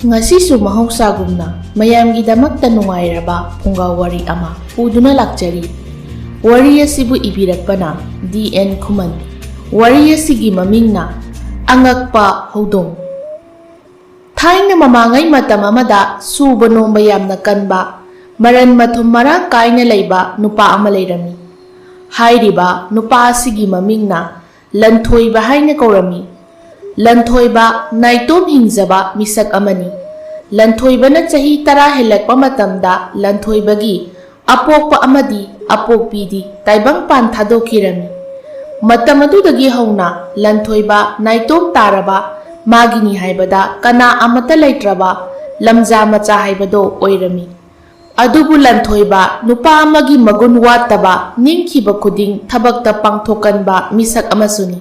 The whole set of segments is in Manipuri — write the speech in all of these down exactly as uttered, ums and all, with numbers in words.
ꯉꯁꯤꯁꯨ ꯃꯍꯧꯁꯥꯒꯨꯝꯅ ꯃꯌꯥꯝꯒꯤꯗꯃꯛꯇ ꯅꯨꯡꯉꯥꯏꯔꯕ ꯐꯨꯡꯒꯥ ꯋꯥꯔꯤ ꯑꯃ ꯄꯨꯗꯨꯅ ꯂꯥꯛꯆꯔꯤ꯫ ꯋꯥꯔꯤ ꯑꯁꯤꯕꯨ ꯏꯕꯤꯔꯛꯄꯅ ꯗꯤ ꯑꯦꯟ ꯈꯨꯃꯟ꯫ ꯋꯥꯔꯤ ꯑꯁꯤꯒꯤ ꯃꯃꯤꯡꯅ ꯑꯉꯛꯄ ꯍꯧꯗꯣꯡ꯫ ꯊꯥꯏꯅ ꯃꯃꯥꯡꯉꯩ ꯃꯇꯝ ꯑꯃꯗ ꯁꯨꯕ ꯅꯣꯝꯕ ꯌꯥꯝꯅ ꯀꯟꯕ, ꯃꯔꯟ ꯃꯊꯨꯝ ꯃꯔꯥꯡ ꯀꯥꯏꯅ ꯂꯩꯕ ꯅꯨꯄꯥ ꯑꯃ ꯂꯩꯔꯝꯃꯤ꯫ ꯍꯥꯏꯔꯤꯕ ꯅꯨꯄꯥ ꯑꯁꯤꯒꯤ ꯃꯃꯤꯡꯅ ꯂꯟꯊꯣꯏꯕ ꯍꯥꯏꯅ ꯀꯧꯔꯝꯃꯤ꯫ ꯂꯟꯊꯣꯏꯕ ꯅꯥꯏꯇꯣꯝ ꯍꯤꯡꯖꯕ ꯃꯤꯁꯛ ꯑꯃꯅꯤ꯫ ꯂꯟꯊꯣꯏꯕꯅ ꯆꯍꯤ ꯇꯔꯥ ꯍꯦꯜꯂꯛꯄ ꯃꯇꯝꯗ ꯂꯟꯊꯣꯏꯕꯒꯤ ꯑꯄꯣꯛꯄ ꯑꯃꯗꯤ ꯑꯄꯣꯛꯄꯤꯗꯤ ꯇꯥꯏꯕꯪ ꯄꯥꯟ ꯊꯥꯗꯣꯛꯈꯤꯔꯝꯃꯤ꯫ ꯃꯇꯝ ꯑꯗꯨꯗꯒꯤ ꯍꯧꯅ ꯂꯟꯊꯣꯏꯕ ꯅꯥꯏꯇꯣꯝ ꯇꯥꯔꯕ, ꯃꯥꯒꯤꯅꯤ ꯍꯥꯏꯕꯗ ꯀꯅꯥ ꯑꯃꯠꯇ ꯂꯩꯇ꯭ꯔꯕ ꯂꯝꯖꯥ ꯃꯆꯥ ꯍꯥꯏꯕꯗꯣ ꯑꯣꯏꯔꯝꯃꯤ꯫ ꯑꯗꯨꯕꯨ ꯂꯟꯊꯣꯏꯕ ꯅꯨꯄꯥ ꯑꯃꯒꯤ ꯃꯒꯨꯟ ꯋꯥꯠꯇꯕ, ꯅꯤꯡꯈꯤꯕ ꯈꯨꯗꯤꯡ ꯊꯕꯛꯇ ꯄꯥꯡꯊꯣꯛꯀꯟꯕ ꯃꯤꯁꯛ ꯑꯃꯁꯨꯅꯤ꯫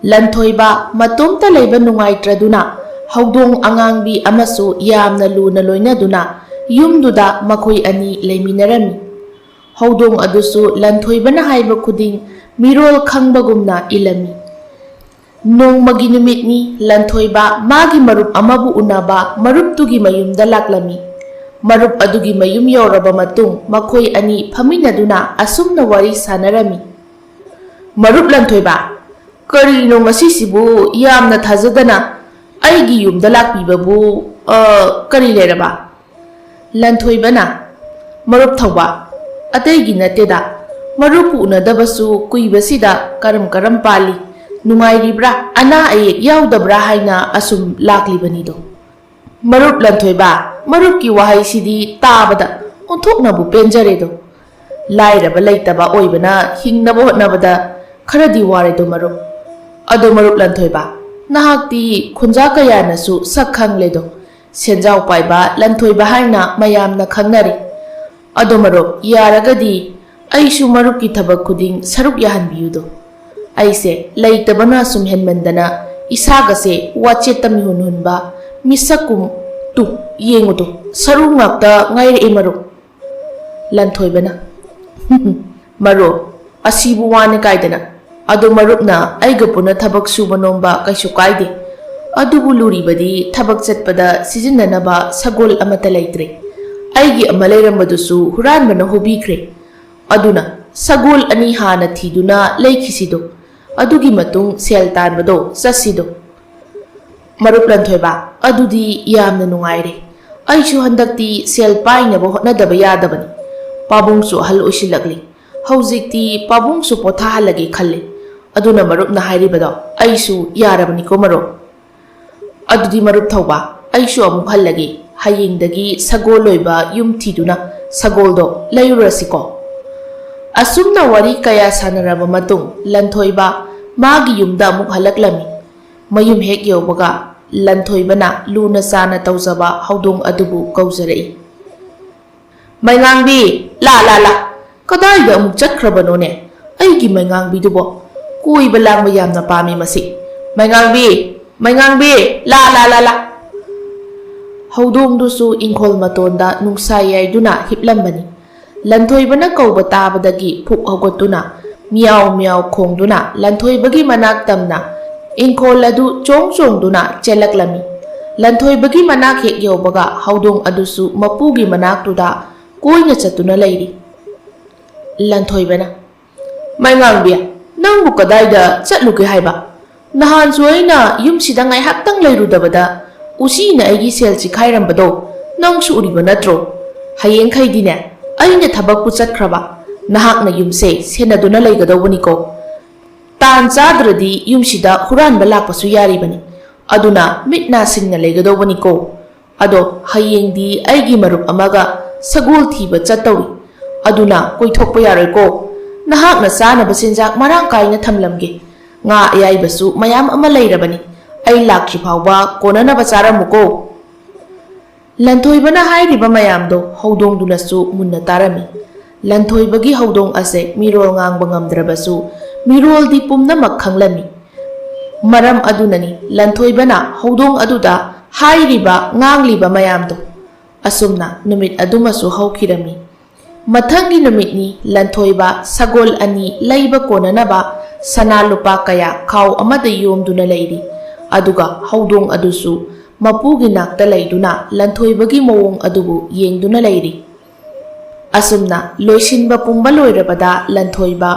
ꯂꯟꯊꯣꯏꯕ ꯃꯇꯣꯝꯇ ꯂꯩꯕ ꯅꯨꯡꯉꯥꯏꯇ꯭ꯔꯗꯨꯅ ꯍꯧꯗꯣꯡ ꯑꯉꯥꯡꯕꯤ ꯑꯃꯁꯨ ꯌꯥꯝꯅ ꯂꯨꯅ ꯂꯣꯏꯅꯗꯨꯅ ꯌꯨꯝꯗꯨꯗ ꯃꯈꯣꯏ ꯑꯅꯤ ꯂꯩꯃꯤꯟꯅꯔꯝꯃꯤ꯫ ꯍꯧꯗꯣꯡ ꯑꯗꯨꯁꯨ ꯂꯟꯊꯣꯏꯕꯅ ꯍꯥꯏꯕ ꯈꯨꯗꯤꯡ ꯃꯤꯔꯣꯜ ꯈꯪꯕꯒꯨꯝꯅ ꯏꯜꯂꯝꯃꯤ꯫ ꯅꯣꯡꯃꯒꯤ ꯅꯨꯃꯤꯠꯅꯤ, ꯂꯟꯊꯣꯏꯕ ꯃꯥꯒꯤ ꯃꯔꯨꯞ ꯑꯃꯕꯨ ꯎꯅꯕ ꯃꯔꯨꯞꯇꯨꯒꯤ ꯃꯌꯨꯝꯗ ꯂꯥꯛꯂꯝꯃꯤ꯫ ꯃꯔꯨꯞ ꯑꯗꯨꯒꯤ ꯃꯌꯨꯝ ꯌꯧꯔꯕ ꯃꯇꯨꯡ ꯃꯈꯣꯏ ꯑꯅꯤ ꯐꯝꯃꯤꯟꯅꯗꯨꯅ ꯑꯁꯨꯝꯅ ꯋꯥꯔꯤ ꯁꯥꯟꯅꯔꯝꯃꯤ꯫ ꯃꯔꯨꯞ ꯂꯟꯊꯣꯏꯕ, ꯀꯔꯤꯅꯣ ꯉꯁꯤꯁꯤꯕꯨ ꯌꯥꯝꯅ ꯊꯥꯖꯗꯅ ꯑꯩꯒꯤ ꯌꯨꯝꯗ ꯂꯥꯛꯄꯤꯕꯕꯨ, ꯑ, ꯀꯔꯤ ꯂꯩꯔꯕ? ꯂꯟꯊꯣꯏꯕꯅ, ꯃꯔꯨꯞ ꯊꯧꯕ, ꯑꯇꯩꯒꯤ ꯅꯠꯇꯦꯗ, ꯃꯔꯨꯞꯄꯨ ꯎꯅꯗꯕꯁꯨ ꯀꯨꯏꯕꯁꯤꯗ ꯀꯔꯝ ꯀꯔꯝ ꯄꯥꯜꯂꯤ, ꯅꯨꯡꯉꯥꯏꯔꯤꯕ꯭ꯔꯥ, ꯑꯅꯥ ꯑꯌꯦꯛ ꯌꯥꯎꯗꯕ꯭ꯔꯥ ꯍꯥꯏꯅ ꯑꯁꯨꯝ ꯂꯥꯛꯂꯤꯕꯅꯤꯗꯣ꯫ ꯃꯔꯨꯞ ꯂꯟꯊꯣꯏꯕ, ꯃꯔꯨꯞꯀꯤ ꯋꯥꯍꯩꯁꯤꯗꯤ ꯇꯥꯕꯗ ꯑꯣꯟꯊꯣꯛꯅꯕꯨ ꯄꯦꯟꯖꯔꯦꯗꯣ꯫ ꯂꯥꯏꯔꯕ ꯂꯩꯇꯕ ꯑꯣꯏꯕꯅ ꯍꯤꯡꯅꯕ ꯍꯣꯠꯅꯕꯗ ꯈꯔꯗꯤ ꯋꯥꯔꯦꯗꯣ ꯃꯔꯨꯞ꯫ ꯑꯗꯣ ꯃꯔꯨꯞ ꯂꯟꯊꯣꯏꯕ, ꯅꯍꯥꯛꯇꯤ ꯈꯨꯟꯖꯥ ꯀꯌꯥꯅꯁꯨ ꯁꯛ ꯈꯪꯂꯦꯗꯣ꯫ ꯁꯦꯟꯖꯥꯎ ꯄꯥꯏꯕ ꯂꯟꯊꯣꯏꯕ ꯍꯥꯏꯅ ꯃꯌꯥꯝꯅ ꯈꯪꯅꯔꯤ꯫ ꯑꯗꯣ ꯃꯔꯨꯞ, ꯌꯥꯔꯒꯗꯤ ꯑꯩꯁꯨ ꯃꯔꯨꯞꯀꯤ ꯊꯕꯛ ꯈꯨꯗꯤꯡ ꯁꯔꯨꯛ ꯌꯥꯍꯟꯕꯤꯌꯨꯗꯣ꯫ ꯑꯩꯁꯦ ꯂꯩꯇꯕꯅ ꯁꯨꯝ ꯍꯦꯟꯃꯟꯗꯅ ꯏꯁꯥꯒꯁꯦ ꯋꯥꯆꯦꯠꯇ ꯃꯤꯍꯨꯟ ꯍꯨꯟꯕ ꯃꯤꯁꯛꯀꯨꯝ꯫ ꯇꯨ, ꯌꯦꯡꯉꯨꯗꯣ, ꯁꯔꯨ ꯉꯥꯛꯇ ꯉꯥꯏꯔꯛꯑꯦ ꯃꯔꯨꯞ꯫ ꯂꯟꯊꯣꯏꯕꯅ, ꯃꯔꯨꯞ, ꯑꯁꯤꯕꯨ ꯋꯥꯅꯤ ꯀꯥꯏꯗꯅ? ꯑꯗꯣ ꯃꯔꯨꯞꯅ ꯑꯩꯒ ꯄꯨꯟꯅ ꯊꯕꯛ ꯁꯨꯕ ꯅꯣꯝꯕ ꯀꯩꯁꯨ ꯀꯥꯏꯗꯦ꯫ ꯑꯗꯨꯕꯨ ꯂꯨꯔꯤꯕꯗꯤ ꯊꯕꯛ ꯆꯠꯄꯗ ꯁꯤꯖꯤꯟꯅꯅꯕ ꯁꯒꯣꯜ ꯑꯃꯠꯇ ꯂꯩꯇ꯭ꯔꯦ꯫ ꯑꯩꯒꯤ ꯑꯃ ꯂꯩꯔꯝꯕꯗꯨꯁꯨ ꯍꯨꯔꯥꯟꯕꯅ ꯍꯨꯕꯤꯈ꯭ꯔꯦ꯫ ꯑꯗꯨꯅ ꯁꯒꯣꯜ ꯑꯅꯤ ꯍꯥꯟꯅ ꯊꯤꯗꯨꯅ ꯂꯩꯈꯤꯁꯤꯗꯣ꯫ ꯑꯗꯨꯒꯤ ꯃꯇꯨꯡ ꯁꯦꯜ ꯇꯥꯟꯕꯗꯣ ꯆꯠꯁꯤꯗꯣ꯫ ꯃꯔꯨꯞ ꯂꯟꯊꯣꯏꯕ, ꯑꯗꯨꯗꯤ ꯌꯥꯝꯅ ꯅꯨꯡꯉꯥꯏꯔꯦ꯫ ꯑꯩꯁꯨ ꯍꯟꯗꯛꯇꯤ ꯁꯦꯜ ꯄꯥꯏꯅꯕ ꯍꯣꯠꯅꯗꯕ ꯌꯥꯗꯕꯅꯤ꯫ ꯄꯥꯕꯨꯡꯁꯨ ꯑꯍꯜ ꯑꯣꯏꯁꯤꯜꯂꯛꯂꯤ꯫ ꯍꯧꯖꯤꯛꯇꯤ ꯄꯥꯕꯨꯡꯁꯨ ꯄꯣꯊꯥꯍꯜꯂꯒꯦ ꯈꯜꯂꯦ꯫ ꯑꯗꯨꯅ ꯃꯔꯨꯞꯅ ꯍꯥꯏꯔꯤꯕꯗꯣ ꯑꯩꯁꯨ ꯌꯥꯔꯕꯅꯤꯀꯣ ꯃꯔꯨꯞ꯫ ꯑꯗꯨꯗꯤ ꯃꯔꯨꯞ ꯊꯧꯕ, ꯑꯩꯁꯨ ꯑꯃꯨꯛ ꯍꯜꯂꯒꯦ꯫ ꯍꯌꯦꯡꯗꯒꯤ ꯁꯒꯣꯜ ꯂꯣꯏꯕ ꯌꯨꯝ ꯊꯤꯗꯨꯅ ꯁꯒꯣꯜꯗꯣ ꯂꯩꯔꯨꯔꯁꯤꯀꯣ꯫ ꯑꯁꯨꯝꯅ ꯋꯥꯔꯤ ꯀꯌꯥ ꯁꯥꯟꯅꯔꯕ ꯃꯇꯨꯡ ꯂꯟꯊꯣꯏꯕ ꯃꯥꯒꯤ ꯌꯨꯝꯗ ꯑꯃꯨꯛ ꯍꯜꯂꯛꯂꯝꯃꯤ꯫ ꯃꯌꯨꯝ ꯍꯦꯛ ꯌꯧꯕꯒ ꯂꯟꯊꯣꯏꯕꯅ ꯂꯨꯅ ꯆꯥꯅ ꯇꯧꯖꯕ ꯍꯧꯗꯣꯡ ꯑꯗꯨꯕꯨ ꯀꯧꯖꯔꯛꯏ꯫ "ꯃꯩꯉꯥꯡꯕꯤ, ꯂꯥ ꯂꯥ ꯂꯥ, ꯀꯗꯥꯏꯗ ꯑꯃꯨꯛ ꯆꯠꯈ꯭ꯔꯕꯅꯣꯅꯦ? ꯑꯩꯒꯤ ꯃꯩꯉꯥꯡꯕꯤꯗꯨꯕꯣ? ꯀꯣꯏꯕ ꯂꯥꯡꯕ ꯌꯥꯝꯅ ꯄꯥꯝꯃꯤ ꯃꯁꯤ꯫ ꯃꯩꯉꯥꯡꯕꯤ, ꯃꯩꯉꯥꯡꯕꯤ, ꯂꯥ ꯂꯥ ꯂꯥ ꯂꯥ!" ꯍꯧꯗꯣꯡꯗꯨꯁꯨ ꯏꯪꯈꯣꯜ ꯃꯇꯣꯟꯗ ꯅꯨꯡꯁꯥ ꯌꯥꯏꯗꯨꯅ ꯍꯤꯞꯂꯝꯕꯅꯤ꯫ ꯂꯟꯊꯣꯏꯕꯅ ꯀꯧꯕ ꯇꯥꯕꯗꯒꯤ ꯐꯨꯛ ꯍꯧꯒꯠꯇꯨꯅ ꯃꯤꯌꯥꯎ ꯃꯤꯌꯥꯎ ꯈꯣꯡꯗꯨꯅ ꯂꯟꯊꯣꯏꯕꯒꯤ ꯃꯅꯥꯛ ꯇꯝꯅ ꯏꯪꯈꯣꯜ ꯑꯗꯨ ꯆꯣꯡ ꯆꯣꯡꯗꯨꯅ ꯆꯦꯜꯂꯛꯂꯝꯃꯤ꯫ ꯂꯟꯊꯣꯏꯕꯒꯤ ꯃꯅꯥꯛ ꯍꯦꯛ ꯌꯧꯕꯒ ꯍꯧꯗꯣꯡ ꯑꯗꯨꯁꯨ ꯃꯄꯨꯒꯤ ꯃꯅꯥꯛꯇꯨꯗ ꯀꯣꯏꯅ ꯆꯠꯇꯨꯅ ꯂꯩꯔꯤ꯫ ꯂꯟꯊꯣꯏꯕꯅ, "ꯃꯩꯉꯥꯡꯕꯤ, ꯅꯪꯕꯨ ꯀꯗꯥꯏꯗ ꯆꯠꯂꯨꯒꯦ ꯍꯥꯏꯕ? ꯅꯍꯥꯟꯁꯨ ꯑꯩꯅ ꯌꯨꯝꯁꯤꯗ ꯉꯥꯏꯍꯥꯛꯇꯪ ꯂꯩꯔꯨꯗꯕꯗ ꯎꯆꯤꯅ ꯑꯩꯒꯤ ꯁꯦꯜ ꯆꯤꯈꯥꯏꯔꯝꯕꯗꯣ ꯅꯪꯁꯨ ꯎꯔꯤꯕ ꯅꯠꯇ꯭ꯔꯣ? ꯍꯌꯦꯡꯈꯩꯗꯤꯅꯦ, ꯑꯩꯅ ꯊꯕꯛꯄꯨ ꯆꯠꯈ꯭ꯔꯕ, ꯅꯍꯥꯛꯅ ꯌꯨꯝꯁꯦ ꯁꯦꯟꯅꯗꯨꯅ ꯂꯩꯒꯗꯧꯕꯅꯤꯀꯣ꯫ ꯇꯥꯟ ꯆꯥꯗ꯭ꯔꯗꯤ ꯌꯨꯝꯁꯤꯗ ꯍꯨꯔꯥꯟꯕ ꯂꯥꯛꯄꯁꯨ ꯌꯥꯔꯤꯕꯅꯤ꯫ ꯑꯗꯨꯅ ꯃꯤꯠ ꯅꯥ ꯁꯤꯡꯅ ꯂꯩꯒꯗꯧꯕꯅꯤꯀꯣ꯫ ꯑꯗꯣ ꯍꯌꯦꯡꯗꯤ ꯑꯩꯒꯤ ꯃꯔꯨꯞ ꯑꯃꯒ ꯁꯒꯣꯜ ꯊꯤꯕ ꯆꯠꯇꯧꯔꯤ꯫ ꯑꯗꯨꯅ ꯀꯣꯏꯊꯣꯛꯄ ꯌꯥꯔꯣꯏꯀꯣ꯫ ꯅꯍꯥꯛꯅ ꯆꯥꯅꯕ ꯆꯤꯟꯖꯥꯛ ꯃꯔꯥꯡ ꯀꯥꯏꯅ ꯊꯝꯂꯝꯒꯦ꯫ ꯉꯥ ꯑꯌꯥꯏꯕꯁꯨ ꯃꯌꯥꯝ ꯑꯃ ꯂꯩꯔꯕꯅꯤ꯫ ꯑꯩ ꯂꯥꯛꯇ꯭ꯔꯤ ꯐꯥꯎꯕ ꯀꯣꯟꯅꯅꯕ ꯆꯥꯔꯝꯃꯨꯀꯣ꯫" ꯂꯟꯊꯣꯏꯕꯅ ꯍꯥꯏꯔꯤꯕ ꯃꯌꯥꯝꯗꯣ ꯍꯧꯗꯣꯡꯗꯨꯅꯁꯨ ꯃꯨꯟꯅ ꯇꯥꯔꯝꯃꯤ꯫ ꯂꯟꯊꯣꯏꯕꯒꯤ ꯍꯧꯗꯣꯡ ꯑꯁꯦ ꯃꯤꯔꯣꯜ ꯉꯥꯡꯕ ꯉꯝꯗ꯭ꯔꯕꯁꯨ, ꯃꯤꯔꯣꯜꯗꯤ ꯄꯨꯝꯅꯃꯛ ꯈꯪꯂꯝꯃꯤ꯫ ꯃꯔꯝ ꯑꯗꯨꯅꯅꯤ ꯂꯟꯊꯣꯏꯕꯅ ꯍꯧꯗꯣꯡ ꯑꯗꯨꯗ ꯍꯥꯏꯔꯤꯕ, ꯉꯥꯡꯂꯤꯕ ꯃꯌꯥꯝꯗꯣ꯫ ꯑꯁꯨꯝꯅ ꯅꯨꯃꯤꯠ ꯑꯗꯨꯃꯁꯨ ꯍꯧꯈꯤꯔꯝꯃꯤ꯫ ꯃꯊꯪꯒꯤ ꯅꯨꯃꯤꯠꯅꯤ ꯂꯟꯊꯣꯏꯕ ꯁꯒꯣꯜ ꯑꯅꯤ ꯂꯩꯕ ꯀꯣꯟꯅꯅꯕ ꯁꯅꯥ ꯂꯨꯄꯥ ꯀꯌꯥ ꯈꯥꯎ ꯑꯃꯗ ꯌꯣꯝꯗꯨꯅ ꯂꯩꯔꯤ꯫ ꯑꯗꯨꯒ ꯍꯧꯗꯣꯡ ꯑꯗꯨꯁꯨ ꯃꯄꯨꯒꯤ ꯅꯥꯛꯇ ꯂꯩꯗꯨꯅ ꯂꯟꯊꯣꯏꯕꯒꯤ ꯃꯑꯣꯡ ꯑꯗꯨꯕꯨ ꯌꯦꯡꯗꯨꯅ ꯂꯩꯔꯤ꯫ ꯑꯁꯨꯝꯅ ꯂꯣꯏꯁꯤꯟꯕ ꯄꯨꯝꯕ ꯂꯣꯏꯔꯕꯗ ꯂꯟꯊꯣꯏꯕ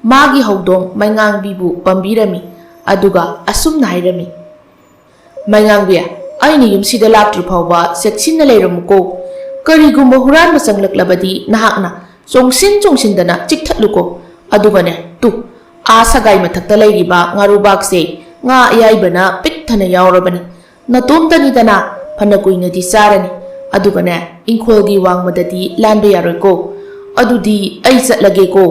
ꯃꯥꯒꯤ ꯍꯧꯗꯣꯡ ꯃꯩꯉꯥꯡꯕꯤꯕꯨ ꯄꯝꯕꯤꯔꯝꯃꯤ꯫ ꯑꯗꯨꯒ ꯑꯁꯨꯝꯅ ꯍꯥꯏꯔꯝꯃꯤ, "ꯃꯩꯉꯥꯡꯕꯤ, ꯑꯩꯅ ꯌꯨꯝꯁꯤꯗ ꯂꯥꯛꯇ꯭ꯔꯤ ꯐꯥꯎꯕ ꯆꯦꯛꯁꯤꯟꯅ ꯂꯩꯔꯝꯃꯨꯀꯣ꯫ ꯀꯔꯤꯒꯨꯝꯕ ꯍꯨꯔꯥꯟꯕ ꯆꯪꯂꯛꯂꯕꯗꯤ ꯅꯍꯥꯛꯅ ꯆꯣꯡꯁꯤꯟ ꯆꯣꯡꯁꯤꯟꯗꯅ ꯆꯤꯛꯊꯠꯂꯨꯀꯣ꯫ ꯑꯗꯨꯒꯅꯦ, ꯇꯨ, ꯑꯥ ꯁꯒꯥꯏ ꯃꯊꯛꯇ ꯂꯩꯔꯤꯕ ꯉꯥꯔꯨꯕꯥꯛꯁꯦ ꯉꯥ ꯑꯌꯥꯏꯕꯅ ꯄꯤꯛ ꯊꯟꯅ ꯌꯥꯎꯔꯕꯅꯤ꯫ ꯅꯇꯣꯝꯇꯅꯤꯗꯅ, ꯐꯅ ꯀꯨꯏꯅꯗꯤ ꯆꯥꯔꯅꯤ꯫ ꯑꯗꯨꯒꯅꯦ, ꯏꯪꯈꯣꯜꯒꯤ ꯋꯥꯡꯃꯗꯗꯤ ꯂꯥꯟꯕ ꯌꯥꯔꯣꯏꯀꯣ꯫ ꯑꯗꯨꯗꯤ ꯑꯩ ꯆꯠꯂꯒꯦꯀꯣ꯫"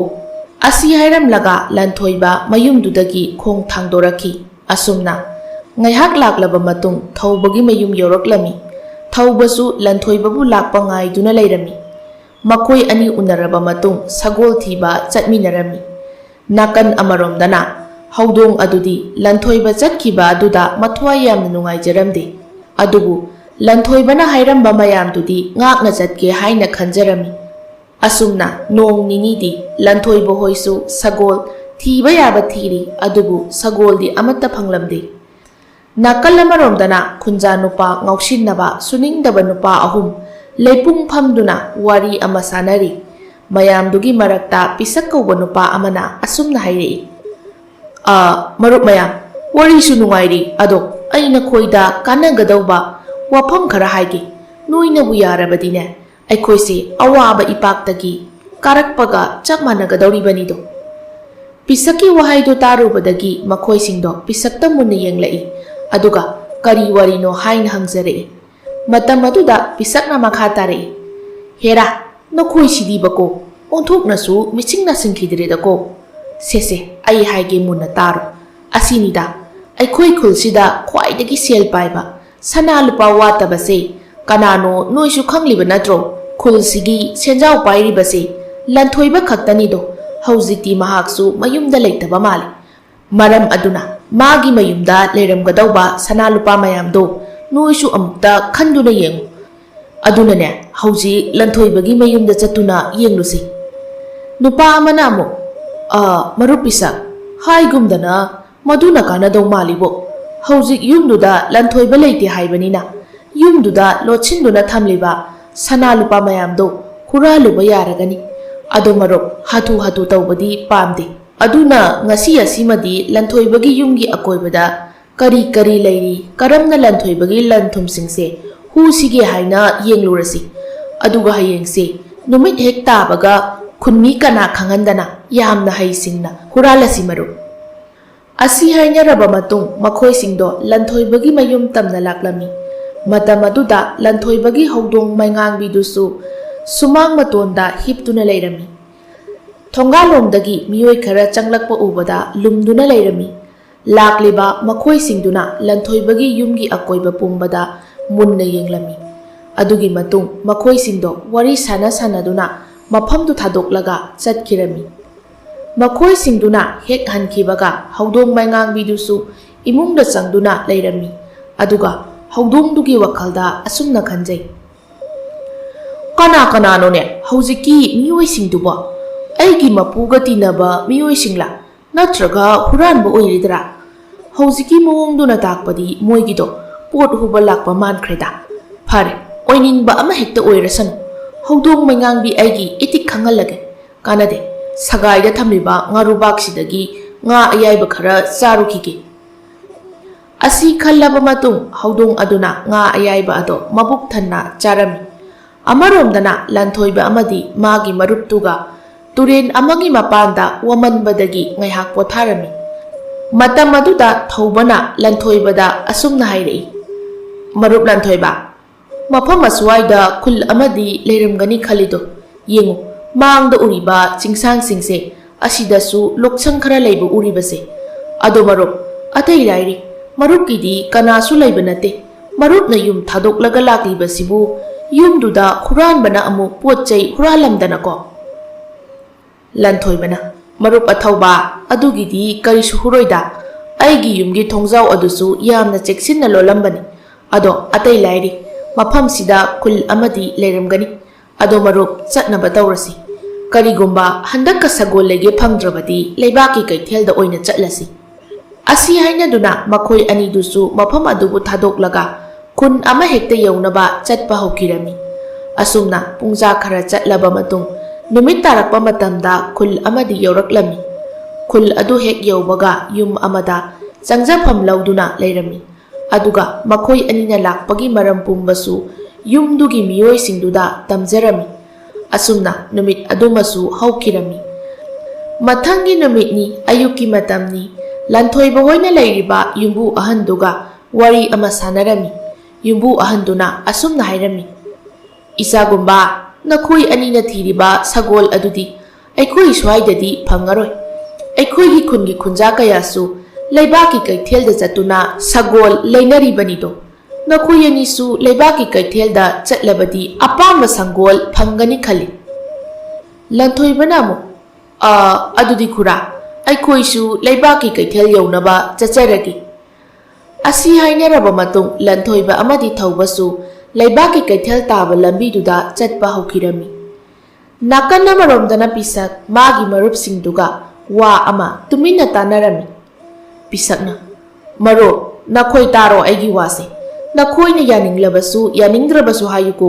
ꯑꯁꯤ ꯍꯥꯏꯔꯝꯂꯒ ꯂꯟꯊꯣꯏꯕ ꯃꯌꯨꯝꯗꯨꯗꯒꯤ ꯈꯣꯡ ꯊꯥꯡꯗꯣꯔꯛꯈꯤ꯫ ꯑꯁꯨꯝꯅ ꯉꯥꯏꯍꯥꯛ ꯂꯥꯛꯂꯕ ꯃꯇꯨꯡ ꯊꯧꯕꯒꯤ ꯃꯌꯨꯝ ꯌꯧꯔꯛꯂꯝꯃꯤ꯫ ꯊꯧꯕꯁꯨ ꯂꯟꯊꯣꯏꯕꯕꯨ ꯂꯥꯛꯄ ꯉꯥꯏꯗꯨꯅ ꯂꯩꯔꯝꯃꯤ꯫ ꯃꯈꯣꯏ ꯑꯅꯤ ꯎꯅꯔꯕ ꯃꯇꯨꯡ ꯁꯒꯣꯜ ꯊꯤꯕ ꯆꯠꯃꯤꯟꯅꯔꯝꯃꯤ꯫ ꯅꯥꯀꯟ ꯑꯃꯔꯣꯝꯗꯅ ꯍꯧꯗꯣꯡ ꯑꯗꯨꯗꯤ ꯂꯟꯊꯣꯏꯕ ꯆꯠꯈꯤꯕ ꯑꯗꯨꯗ ꯃꯊ꯭ꯋꯥꯏ ꯌꯥꯝꯅ ꯅꯨꯡꯉꯥꯏꯖꯔꯝꯗꯦ꯫ ꯑꯗꯨꯕꯨ ꯂꯟꯊꯣꯏꯕꯅ ꯍꯥꯏꯔꯝꯕ ꯃꯌꯥꯝꯗꯨꯗꯤ ꯉꯥꯛꯅ ꯆꯠꯀꯦ ꯍꯥꯏꯅ ꯈꯟꯖꯔꯝꯃꯤ꯫ ꯑꯁꯨꯝꯅ ꯅꯣꯡ ꯅꯤꯅꯤꯗꯤ ꯂꯟꯊꯣꯏꯕ ꯍꯣꯏꯁꯨ ꯁꯒꯣꯜ ꯊꯤꯕ ꯌꯥꯕ ꯊꯤꯔꯤ, ꯑꯗꯨꯕꯨ ꯁꯒꯣꯜꯗꯤ ꯑꯃꯠꯇ ꯐꯪꯂꯝꯗꯦ꯫ ꯅꯥꯀꯜ ꯑꯃꯔꯣꯝꯗꯅ ꯈꯨꯟꯖꯥ ꯅꯨꯄꯥ ꯉꯥꯎꯁꯤꯟꯅꯕ ꯁꯨꯅꯤꯡꯗꯕ ꯅꯨꯄꯥ ꯑꯍꯨꯝ ꯂꯩꯄꯨꯡ ꯐꯝꯗꯨꯅ ꯋꯥꯔꯤ ꯑꯃ ꯁꯥꯅꯔꯤ꯫ ꯃꯌꯥꯝꯗꯨꯒꯤ ꯃꯔꯛꯇ ꯄꯤꯁꯛ ꯀꯧꯕ ꯅꯨꯄꯥ ꯑꯃꯅ ꯑꯁꯨꯝꯅ ꯍꯥꯏꯔꯛꯏ, "ꯑ, ꯃꯔꯨꯞ ꯃꯌꯥꯝ, ꯋꯥꯔꯤꯁꯨ ꯅꯨꯡꯉꯥꯏꯔꯤ, ꯑꯗꯣ ꯑꯩ ꯅꯈꯣꯏꯗ ꯀꯥꯟꯅꯒꯗꯧꯕ ꯋꯥꯐꯝ ꯈꯔ ꯍꯥꯏꯒꯦ꯫ ꯅꯣꯏꯅꯕꯨ ꯌꯥꯔꯕꯗꯤꯅꯦ, ꯑꯩꯈꯣꯏꯁꯦ ꯑꯋꯥꯕ ꯏꯄꯥꯛꯇꯒꯤ ꯀꯥꯔꯛꯄꯒ ꯆꯞ ꯃꯥꯟꯅꯒꯗꯧꯔꯤꯕꯅꯤꯗꯣ꯫" ꯄꯤꯁꯛꯀꯤ ꯋꯥꯍꯩꯗꯨ ꯇꯥꯔꯨꯕꯗꯒꯤ ꯃꯈꯣꯏꯁꯤꯡꯗꯣ ꯄꯤꯁꯛꯇ ꯃꯨꯟꯅ ꯌꯦꯡꯂꯛꯏ, ꯑꯗꯨꯒ ꯀꯔꯤ ꯋꯥꯔꯤꯅꯣ ꯍꯥꯏꯅ ꯍꯪꯖꯔꯛꯏ꯫ ꯃꯇꯝ ꯑꯗꯨꯗ ꯄꯤꯁꯛꯅ ꯃꯈꯥ ꯇꯥꯔꯛꯏ, "ꯍꯦꯔꯥ, ꯅꯈꯣꯏꯁꯤꯗꯤꯕꯀꯣ, ꯑꯣꯟꯊꯣꯛꯅꯁꯨ ꯃꯤꯆꯤꯡ ꯅꯥꯁꯤꯡꯈꯤꯗ꯭ꯔꯦꯗꯀꯣ꯫ ꯁꯦ ꯁꯦ, ꯑꯩ ꯍꯥꯏꯒꯦ ꯃꯨꯟꯅ ꯇꯥꯔꯣ꯫ ꯑꯁꯤꯅꯤꯗ, ꯑꯩꯈꯣꯏ ꯈꯨꯜꯁꯤꯗ ꯈ꯭ꯋꯥꯏꯗꯒꯤ ꯁꯦꯜ ꯄꯥꯏꯕ, ꯁꯅꯥ ꯂꯨꯄꯥ ꯋꯥꯠꯇꯕꯁꯦ ꯀꯅꯥꯅꯣ ꯅꯣꯏꯁꯨ ꯈꯪꯂꯤꯕ ꯅꯠꯇ꯭ꯔꯣ? ꯈꯨꯜꯁꯤꯒꯤ ꯁꯦꯟꯖꯥꯎ ꯄꯥꯏꯔꯤꯕꯁꯦ ꯂꯟꯊꯣꯏꯕ ꯈꯛꯇꯅꯤꯗꯣ꯫ ꯍꯧꯖꯤꯛꯇꯤ ꯃꯍꯥꯛꯁꯨ ꯃꯌꯨꯝꯗ ꯂꯩꯇꯕ ꯃꯥꯜꯂꯤ꯫ ꯃꯔꯝ ꯑꯗꯨꯅ ꯃꯥꯒꯤ ꯃꯌꯨꯝꯗ ꯂꯩꯔꯝꯒꯗꯧꯕ ꯁꯅꯥ ꯂꯨꯄꯥ ꯃꯌꯥꯝꯗꯣ ꯅꯣꯏꯁꯨ ꯑꯃꯨꯛꯇ ꯈꯟꯗꯨꯅ ꯌꯦꯡꯉꯨ꯫ ꯑꯗꯨꯅꯅꯦ, ꯍꯧꯖꯤꯛ ꯂꯟꯊꯣꯏꯕꯒꯤ ꯃꯌꯨꯝꯗ ꯆꯠꯇꯨꯅ ꯌꯦꯡꯂꯨꯁꯤ꯫" ꯅꯨꯄꯥ ꯑꯃꯅ ꯑꯃꯨꯛ, "ꯑ, ꯃꯔꯨꯞ ꯄꯤꯁꯛ, ꯍꯥꯏꯒꯨꯝꯗꯅ ꯃꯗꯨꯅ ꯀꯥꯟꯅꯗꯧ ꯃꯥꯜꯂꯤꯕꯣ꯫ ꯍꯧꯖꯤꯛ ꯌꯨꯝꯗꯨꯗ ꯂꯟꯊꯣꯏꯕ ꯂꯩꯇꯦ ꯍꯥꯏꯕꯅꯤꯅ, ꯌꯨꯝꯗꯨꯗ ꯂꯣꯠꯁꯤꯟꯗꯨꯅ ꯊꯝꯂꯤꯕ ꯁꯅꯥ ꯂꯨꯄꯥ ꯃꯌꯥꯝꯗꯣ ꯍꯨꯔꯥꯜꯂꯨꯕ ꯌꯥꯔꯒꯅꯤ꯫ ꯑꯗꯣ ꯃꯔꯨꯞ, ꯍꯥꯊꯨ ꯍꯥꯊꯨ ꯇꯧꯕꯗꯤ ꯄꯥꯝꯗꯦ꯫ ꯑꯗꯨꯅ ꯉꯁꯤ ꯑꯁꯤꯃꯗꯤ ꯂꯟꯊꯣꯏꯕꯒꯤ ꯌꯨꯝꯒꯤ ꯑꯀꯣꯏꯕꯗ ꯀꯔꯤ ꯀꯔꯤ ꯂꯩꯔꯤ, ꯀꯔꯝꯅ ꯂꯟꯊꯣꯏꯕꯒꯤ ꯂꯟ ꯊꯨꯝꯁꯤꯡꯁꯦ ꯍꯨꯁꯤꯒꯦ ꯍꯥꯏꯅ ꯌꯦꯡꯂꯨꯔꯁꯤ꯫ ꯑꯗꯨꯒ ꯍꯌꯦꯡꯁꯦ ꯅꯨꯃꯤꯠ ꯍꯦꯛ ꯇꯥꯕꯒ ꯈꯨꯟꯃꯤ ꯀꯅꯥ ꯈꯪꯍꯟꯗꯅ ꯌꯥꯝꯅ ꯍꯩꯁꯤꯡꯅ ꯍꯨꯔꯥꯜꯂꯁꯤ ꯃꯔꯨꯞ꯫ ꯑꯁꯤ ꯍꯥꯏꯅꯔꯕ ꯃꯇꯨꯡ ꯃꯈꯣꯏꯁꯤꯡꯗꯣ ꯂꯟꯊꯣꯏꯕꯒꯤ ꯃꯌꯨꯝ ꯇꯝꯅ ꯂꯥꯛꯂꯝꯃꯤ꯫ ꯃꯇꯝ ꯑꯗꯨꯗ ꯂꯟꯊꯣꯏꯕꯒꯤ ꯍꯧꯗꯣꯡ ꯃꯩꯉꯥꯡꯕꯤꯗꯨꯁꯨ ꯁꯨꯃꯥꯡ ꯃꯇꯣꯟꯗ ꯍꯤꯞꯇꯨꯅ ꯂꯩꯔꯝꯃꯤ꯫ ꯊꯣꯡꯒꯥꯜꯂꯣꯝꯗꯒꯤ ꯃꯤꯑꯣꯏ ꯈꯔ ꯆꯪꯂꯛꯄ ꯎꯕꯗ ꯂꯨꯝꯗꯨꯅ ꯂꯩꯔꯝꯃꯤ꯫ ꯂꯥꯛꯂꯤꯕ ꯃꯈꯣꯏꯁꯤꯡꯗꯨꯅ ꯂꯟꯊꯣꯏꯕꯒꯤ ꯌꯨꯝꯒꯤ ꯑꯀꯣꯏꯕ ꯄꯨꯝꯕꯗ ꯃꯨꯟꯅ ꯌꯦꯡꯂꯝꯃꯤ꯫ ꯑꯗꯨꯒꯤ ꯃꯇꯨꯡ ꯃꯈꯣꯏꯁꯤꯡꯗꯣ ꯋꯥꯔꯤ ꯁꯥꯟꯅ ꯁꯥꯟꯅꯗꯨꯅ ꯃꯐꯝꯗꯨ ꯊꯥꯗꯣꯛꯂꯒ ꯆꯠꯈꯤꯔꯝꯃꯤ꯫ ꯃꯈꯣꯏꯁꯤꯡꯗꯨꯅ ꯍꯦꯛ ꯍꯟꯈꯤꯕꯒ ꯍꯧꯗꯣꯡ ꯃꯩꯉꯥꯡꯕꯤꯗꯨꯁꯨ ꯏꯃꯨꯡꯗ ꯆꯪꯗꯨꯅ ꯂꯩꯔꯝꯃꯤ꯫ ꯑꯗꯨꯒ ꯍꯧꯗꯣꯡꯗꯨꯒꯤ ꯋꯥꯈꯜꯗ ꯑꯁꯨꯝꯅ ꯈꯟꯖꯩ, "ꯀꯅꯥ ꯀꯅꯥꯅꯣꯅꯦ ꯍꯧꯖꯤꯛꯀꯤ ꯃꯤꯑꯣꯏꯁꯤꯡꯗꯨꯕꯣ? ꯑꯩꯒꯤ ꯃꯄꯨꯒ ꯇꯤꯟꯅꯕ ꯃꯤꯑꯣꯏꯁꯤꯡꯂꯥ? ꯅꯠꯇ꯭ꯔꯒ ꯍꯨꯔꯥꯟꯕ ꯑꯣꯏꯔꯤꯗ꯭ꯔꯥ? ꯍꯧꯖꯤꯛꯀꯤ ꯃꯑꯣꯡꯗꯨꯅ ꯇꯥꯛꯄꯗꯤ ꯃꯣꯏꯒꯤꯗꯣ ꯄꯣꯠ ꯍꯨꯕ ꯂꯥꯛꯄ ꯃꯥꯟꯈ꯭ꯔꯦꯗ꯫ ꯐꯔꯦ, ꯑꯣꯏꯅꯤꯡꯕ ꯑꯃ ꯍꯦꯛꯇ ꯑꯣꯏꯔꯁꯅꯨ, ꯍꯧꯗꯣꯡ ꯃꯩꯉꯥꯡꯕꯤ ꯑꯩꯒꯤ ꯏꯇꯤꯛ ꯈꯪꯍꯜꯂꯒꯦ꯫ ꯀꯥꯟꯅꯗꯦ, ꯁꯒꯥꯏꯗ ꯊꯝꯂꯤꯕ ꯉꯥꯔꯨꯕꯥꯛꯁꯤꯗꯒꯤ ꯉꯥ ꯑꯌꯥꯏꯕ ꯈꯔ ꯆꯥꯔꯨꯈꯤꯒꯦ꯫" ꯑꯁꯤ ꯈꯜꯂꯕ ꯃꯇꯨꯡ ꯍꯧꯗꯣꯡ ꯑꯗꯨꯅ ꯉꯥ ꯑꯌꯥꯏꯕ ꯑꯗꯣ ꯃꯕꯨꯛ ꯊꯟꯅ ꯆꯥꯔꯝꯃꯤ꯫ ꯑꯃꯔꯣꯝꯗꯅ ꯂꯟꯊꯣꯏꯕ ꯑꯃꯗꯤ ꯃꯥꯒꯤ ꯃꯔꯨꯞꯇꯨꯒ ꯇꯨꯔꯦꯟ ꯑꯃꯒꯤ ꯃꯄꯥꯟꯗ ꯋꯥꯃꯟꯕꯗꯒꯤ ꯉꯥꯏꯍꯥꯛ ꯄꯣꯊꯥꯔꯝꯃꯤ꯫ ꯃꯇꯝ ꯑꯗꯨꯗ ꯊꯧꯕꯅ ꯂꯟꯊꯣꯏꯕꯗ ꯑꯁꯨꯝꯅ ꯍꯥꯏꯔꯛꯏ, "ꯃꯔꯨꯞ ꯂꯟꯊꯣꯏꯕ, ꯃꯐꯝ ꯑꯁ꯭ꯋꯥꯏꯗ ꯈꯨꯜ ꯑꯃꯗꯤ ꯂꯩꯔꯝꯒꯅꯤ ꯈꯜꯂꯤꯗꯣ, ꯌꯦꯡꯉꯨ, ꯃꯥꯡꯗ ꯎꯔꯤꯕ ꯆꯤꯡꯁꯥꯡꯁꯤꯡꯁꯦ, ꯑꯁꯤꯗꯁꯨ ꯂꯣꯛꯁꯪ ꯈꯔ ꯂꯩꯕ ꯎꯔꯤꯕꯁꯦ꯫ ꯑꯗꯣ ꯃꯔꯨꯞ, ꯑꯇꯩ ꯂꯥꯏꯔꯤ, ꯃꯔꯨꯞꯀꯤꯗꯤ ꯀꯅꯥꯁꯨ ꯂꯩꯕ ꯅꯠꯇꯦ꯫ ꯃꯔꯨꯞꯅ ꯌꯨꯝ ꯊꯥꯗꯣꯛꯂꯒ ꯂꯥꯛꯂꯤꯕꯁꯤꯕꯨ ꯌꯨꯝꯗꯨꯗ ꯍꯨꯔꯥꯟꯕꯅ ꯑꯃꯨꯛ ꯄꯣꯠ ꯆꯩ ꯍꯨꯔꯥꯜꯂꯝꯗꯅꯀꯣ?" ꯂꯟꯊꯣꯏꯕꯅ, "ꯃꯔꯨꯞ ꯑꯊꯧꯕ, ꯑꯗꯨꯒꯤꯗꯤ ꯀꯔꯤꯁꯨ ꯍꯨꯔꯣꯏꯗ꯫ ꯑꯩꯒꯤ ꯌꯨꯝꯒꯤ ꯊꯣꯡꯖꯥꯎ ꯑꯗꯨꯁꯨ ꯌꯥꯝꯅ ꯆꯦꯛꯁꯤꯟꯅ ꯂꯣꯜꯂꯝꯕꯅꯤ꯫ ꯑꯗꯣ ꯑꯇꯩ ꯂꯥꯏꯔꯤ, ꯃꯐꯝꯁꯤꯗ ꯈꯨꯜ ꯑꯃꯗꯤ ꯂꯩꯔꯝꯒꯅꯤ꯫ ꯑꯗꯣ ꯃꯔꯨꯞ, ꯆꯠꯅꯕ ꯇꯧꯔꯁꯤ꯫ ꯀꯔꯤꯒꯨꯝꯕ ꯍꯟꯗꯛꯀ ꯁꯒꯣꯜ ꯂꯩꯒꯦ ꯐꯪꯗ꯭ꯔꯕꯗꯤ ꯂꯩꯕꯥꯛꯀꯤ ꯀꯩꯊꯦꯜꯗ ꯑꯣꯏꯅ ꯆꯠꯂꯁꯤ꯫" ꯑꯁꯤ ꯍꯥꯏꯅꯗꯨꯅ ꯃꯈꯣꯏ ꯑꯅꯤꯗꯨꯁꯨ ꯃꯐꯝ ꯑꯗꯨꯕꯨ ꯊꯥꯗꯣꯛꯂꯒ ꯈꯨꯟ ꯑꯃ ꯍꯦꯛꯇ ꯌꯧꯅꯕ ꯆꯠꯄ ꯍꯧꯈꯤꯔꯝꯃꯤ꯫ ꯑꯁꯨꯝꯅ ꯄꯨꯡꯖꯥ ꯈꯔ ꯆꯠꯂꯕ ꯃꯇꯨꯡ, ꯅꯨꯃꯤꯠ ꯇꯥꯔꯛꯄ ꯃꯇꯝꯗ ꯈꯨꯜ ꯑꯃꯗꯤ ꯌꯧꯔꯛꯂꯝꯃꯤ꯫ ꯈꯨꯜ ꯑꯗꯨ ꯍꯦꯛ ꯌꯧꯕꯒ ꯌꯨꯝ ꯑꯃꯗ ꯆꯪꯖꯐꯝ ꯂꯧꯗꯨꯅ ꯂꯩꯔꯝꯃꯤ꯫ ꯑꯗꯨꯒ ꯃꯈꯣꯏ ꯑꯅꯤꯅ ꯂꯥꯛꯄꯒꯤ ꯃꯔꯝ ꯄꯨꯝꯕꯁꯨ ꯌꯨꯝꯗꯨꯒꯤ ꯃꯤꯑꯣꯏꯁꯤꯡꯗꯨꯗ ꯇꯝꯖꯔꯝꯃꯤ꯫ ꯑꯁꯨꯝꯅ ꯅꯨꯃꯤꯠ ꯑꯗꯨꯃꯁꯨ ꯍꯧꯈꯤꯔꯝꯃꯤ꯫ ꯃꯊꯪꯒꯤ ꯅꯨꯃꯤꯠꯅꯤ, ꯑꯌꯨꯛꯀꯤ ꯃꯇꯝꯅꯤ꯫ ꯂꯟꯊꯣꯏꯕ ꯍꯣꯏꯅ ꯂꯩꯔꯤꯕ ꯌꯨꯝꯕꯨ ꯑꯍꯟꯗꯨꯒ ꯋꯥꯔꯤ ꯑꯃ ꯁꯥꯟꯅꯔꯝꯃꯤ꯫ ꯌꯨꯝꯕꯨ ꯑꯍꯟꯗꯨꯅ ꯑꯁꯨꯝꯅ ꯍꯥꯏꯔꯝꯃꯤ, "ꯏꯆꯥꯒꯨꯝꯕ, ꯅꯈꯣꯏ ꯑꯅꯤꯅ ꯊꯤꯔꯤꯕ ꯁꯒꯣꯜ ꯑꯗꯨꯗꯤ ꯑꯩꯈꯣꯏ ꯁ꯭ꯋꯥꯏꯗꯗꯤ ꯐꯪꯉꯔꯣꯏ꯫ ꯑꯩꯈꯣꯏꯒꯤ ꯈꯨꯟꯒꯤ ꯈꯨꯟꯖꯥ ꯀꯌꯥꯁꯨ ꯂꯩꯕꯥꯛꯀꯤ ꯀꯩꯊꯦꯜꯗ ꯆꯠꯇꯨꯅ ꯁꯒꯣꯜ ꯂꯩꯅꯔꯤꯕꯅꯤꯗꯣ꯫ ꯅꯈꯣꯏ ꯑꯅꯤꯁꯨ ꯂꯩꯕꯥꯛꯀꯤ ꯀꯩꯊꯦꯜꯗ ꯆꯠꯂꯕꯗꯤ ꯑꯄꯥꯝꯕ ꯁꯪꯒꯣꯜ ꯐꯪꯒꯅꯤ ꯈꯜꯂꯤ꯫" ꯂꯟꯊꯣꯏꯕꯅ ꯑꯃꯨꯛ, "ꯑ, ꯑꯗꯨꯗꯤ ꯈꯨꯔꯥ, ꯑꯩꯈꯣꯏꯁꯨ ꯂꯩꯕꯥꯛꯀꯤ ꯀꯩꯊꯦꯜ ꯌꯧꯅꯕ ꯆꯠꯆꯔꯒꯦ꯫" ꯑꯁꯤ ꯍꯥꯏꯅꯔꯕ ꯃꯇꯨꯡ, ꯂꯟꯊꯣꯏꯕ ꯑꯃꯗꯤ ꯊꯧꯕꯁꯨ ꯂꯩꯕꯥꯛꯀꯤ ꯀꯩꯊꯦꯜ ꯇꯥꯕ ꯂꯝꯕꯤꯗꯨꯗ ꯆꯠꯄ ꯍꯧꯈꯤꯔꯝꯃꯤ꯫ ꯅꯥꯀꯟ ꯑꯃꯔꯣꯝꯗꯅ ꯄꯤꯁꯛ ꯃꯥꯒꯤ ꯃꯔꯨꯞꯁꯤꯡꯗꯨꯒ ꯋꯥ ꯑꯃ ꯇꯨꯃꯤꯟꯅ ꯇꯥꯟꯅꯔꯝꯃꯤ꯫ ꯄꯤꯁꯛꯅ, "ꯃꯔꯨꯞ, ꯅꯈꯣꯏ ꯇꯥꯔꯣ ꯑꯩꯒꯤ ꯋꯥꯁꯦ꯫ ꯅꯈꯣꯏꯅ ꯌꯥꯅꯤꯡꯂꯕꯁꯨ ꯌꯥꯅꯤꯡꯗ꯭ꯔꯕꯁꯨ ꯍꯥꯏꯌꯨꯀꯣ꯫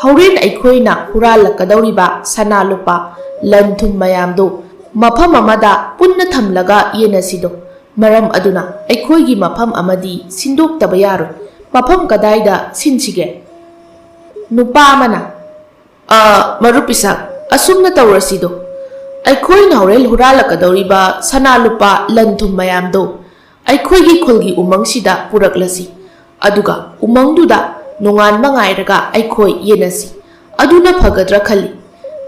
ꯍꯣꯔꯦꯟ ꯑꯩꯈꯣꯏꯅ ꯍꯨꯔꯥꯜꯂꯛꯀꯗꯧꯔꯤꯕ ꯁꯅꯥ ꯂꯨꯄꯥ, ꯂꯟ ꯊꯨꯝ ꯃꯌꯥꯝꯗꯣ ꯃꯐꯝ ꯑꯃꯗ ꯄꯨꯟꯅ ꯊꯝꯂꯒ ꯌꯦꯟꯅꯁꯤꯗꯣ꯫ ꯃꯔꯝ ꯑꯗꯨꯅ ꯑꯩꯈꯣꯏꯒꯤ ꯃꯐꯝ ꯑꯃꯗꯤ ꯁꯤꯟꯗꯣꯛꯇꯕ ꯌꯥꯔꯣꯏ꯫ ꯃꯐꯝ ꯀꯗꯥꯏꯗ ꯁꯤꯟꯁꯤꯒꯦ?" ꯅꯨꯄꯥ ꯑꯃꯅ, "ꯑ, ꯃꯔꯨꯞ ꯏꯁꯥꯛ, ꯑꯁꯨꯝꯅ ꯇꯧꯔꯁꯤꯗꯣ꯫ ꯑꯩꯈꯣꯏꯅ ꯍꯣꯔꯦꯟ ꯍꯨꯔꯥꯜꯂꯛꯀꯗꯧꯔꯤꯕ ꯁꯅꯥ ꯂꯨꯄꯥ, ꯂꯟ ꯊꯨꯝ ꯃꯌꯥꯝꯗꯣ ꯑꯩꯈꯣꯏꯒꯤ ꯈꯨꯜꯒꯤ ꯎꯃꯪꯁꯤꯗ ꯄꯨꯔꯛꯂꯁꯤ꯫ ꯑꯗꯨꯒ ꯎꯃꯪꯗꯨꯗ ꯅꯣꯡꯉꯥꯟꯕ ꯉꯥꯏꯔꯒ ꯑꯩꯈꯣꯏ ꯌꯦꯟꯅꯁꯤ꯫ ꯑꯗꯨꯅ ꯐꯒꯗ꯭ꯔꯥ ꯈꯜꯂꯤ꯫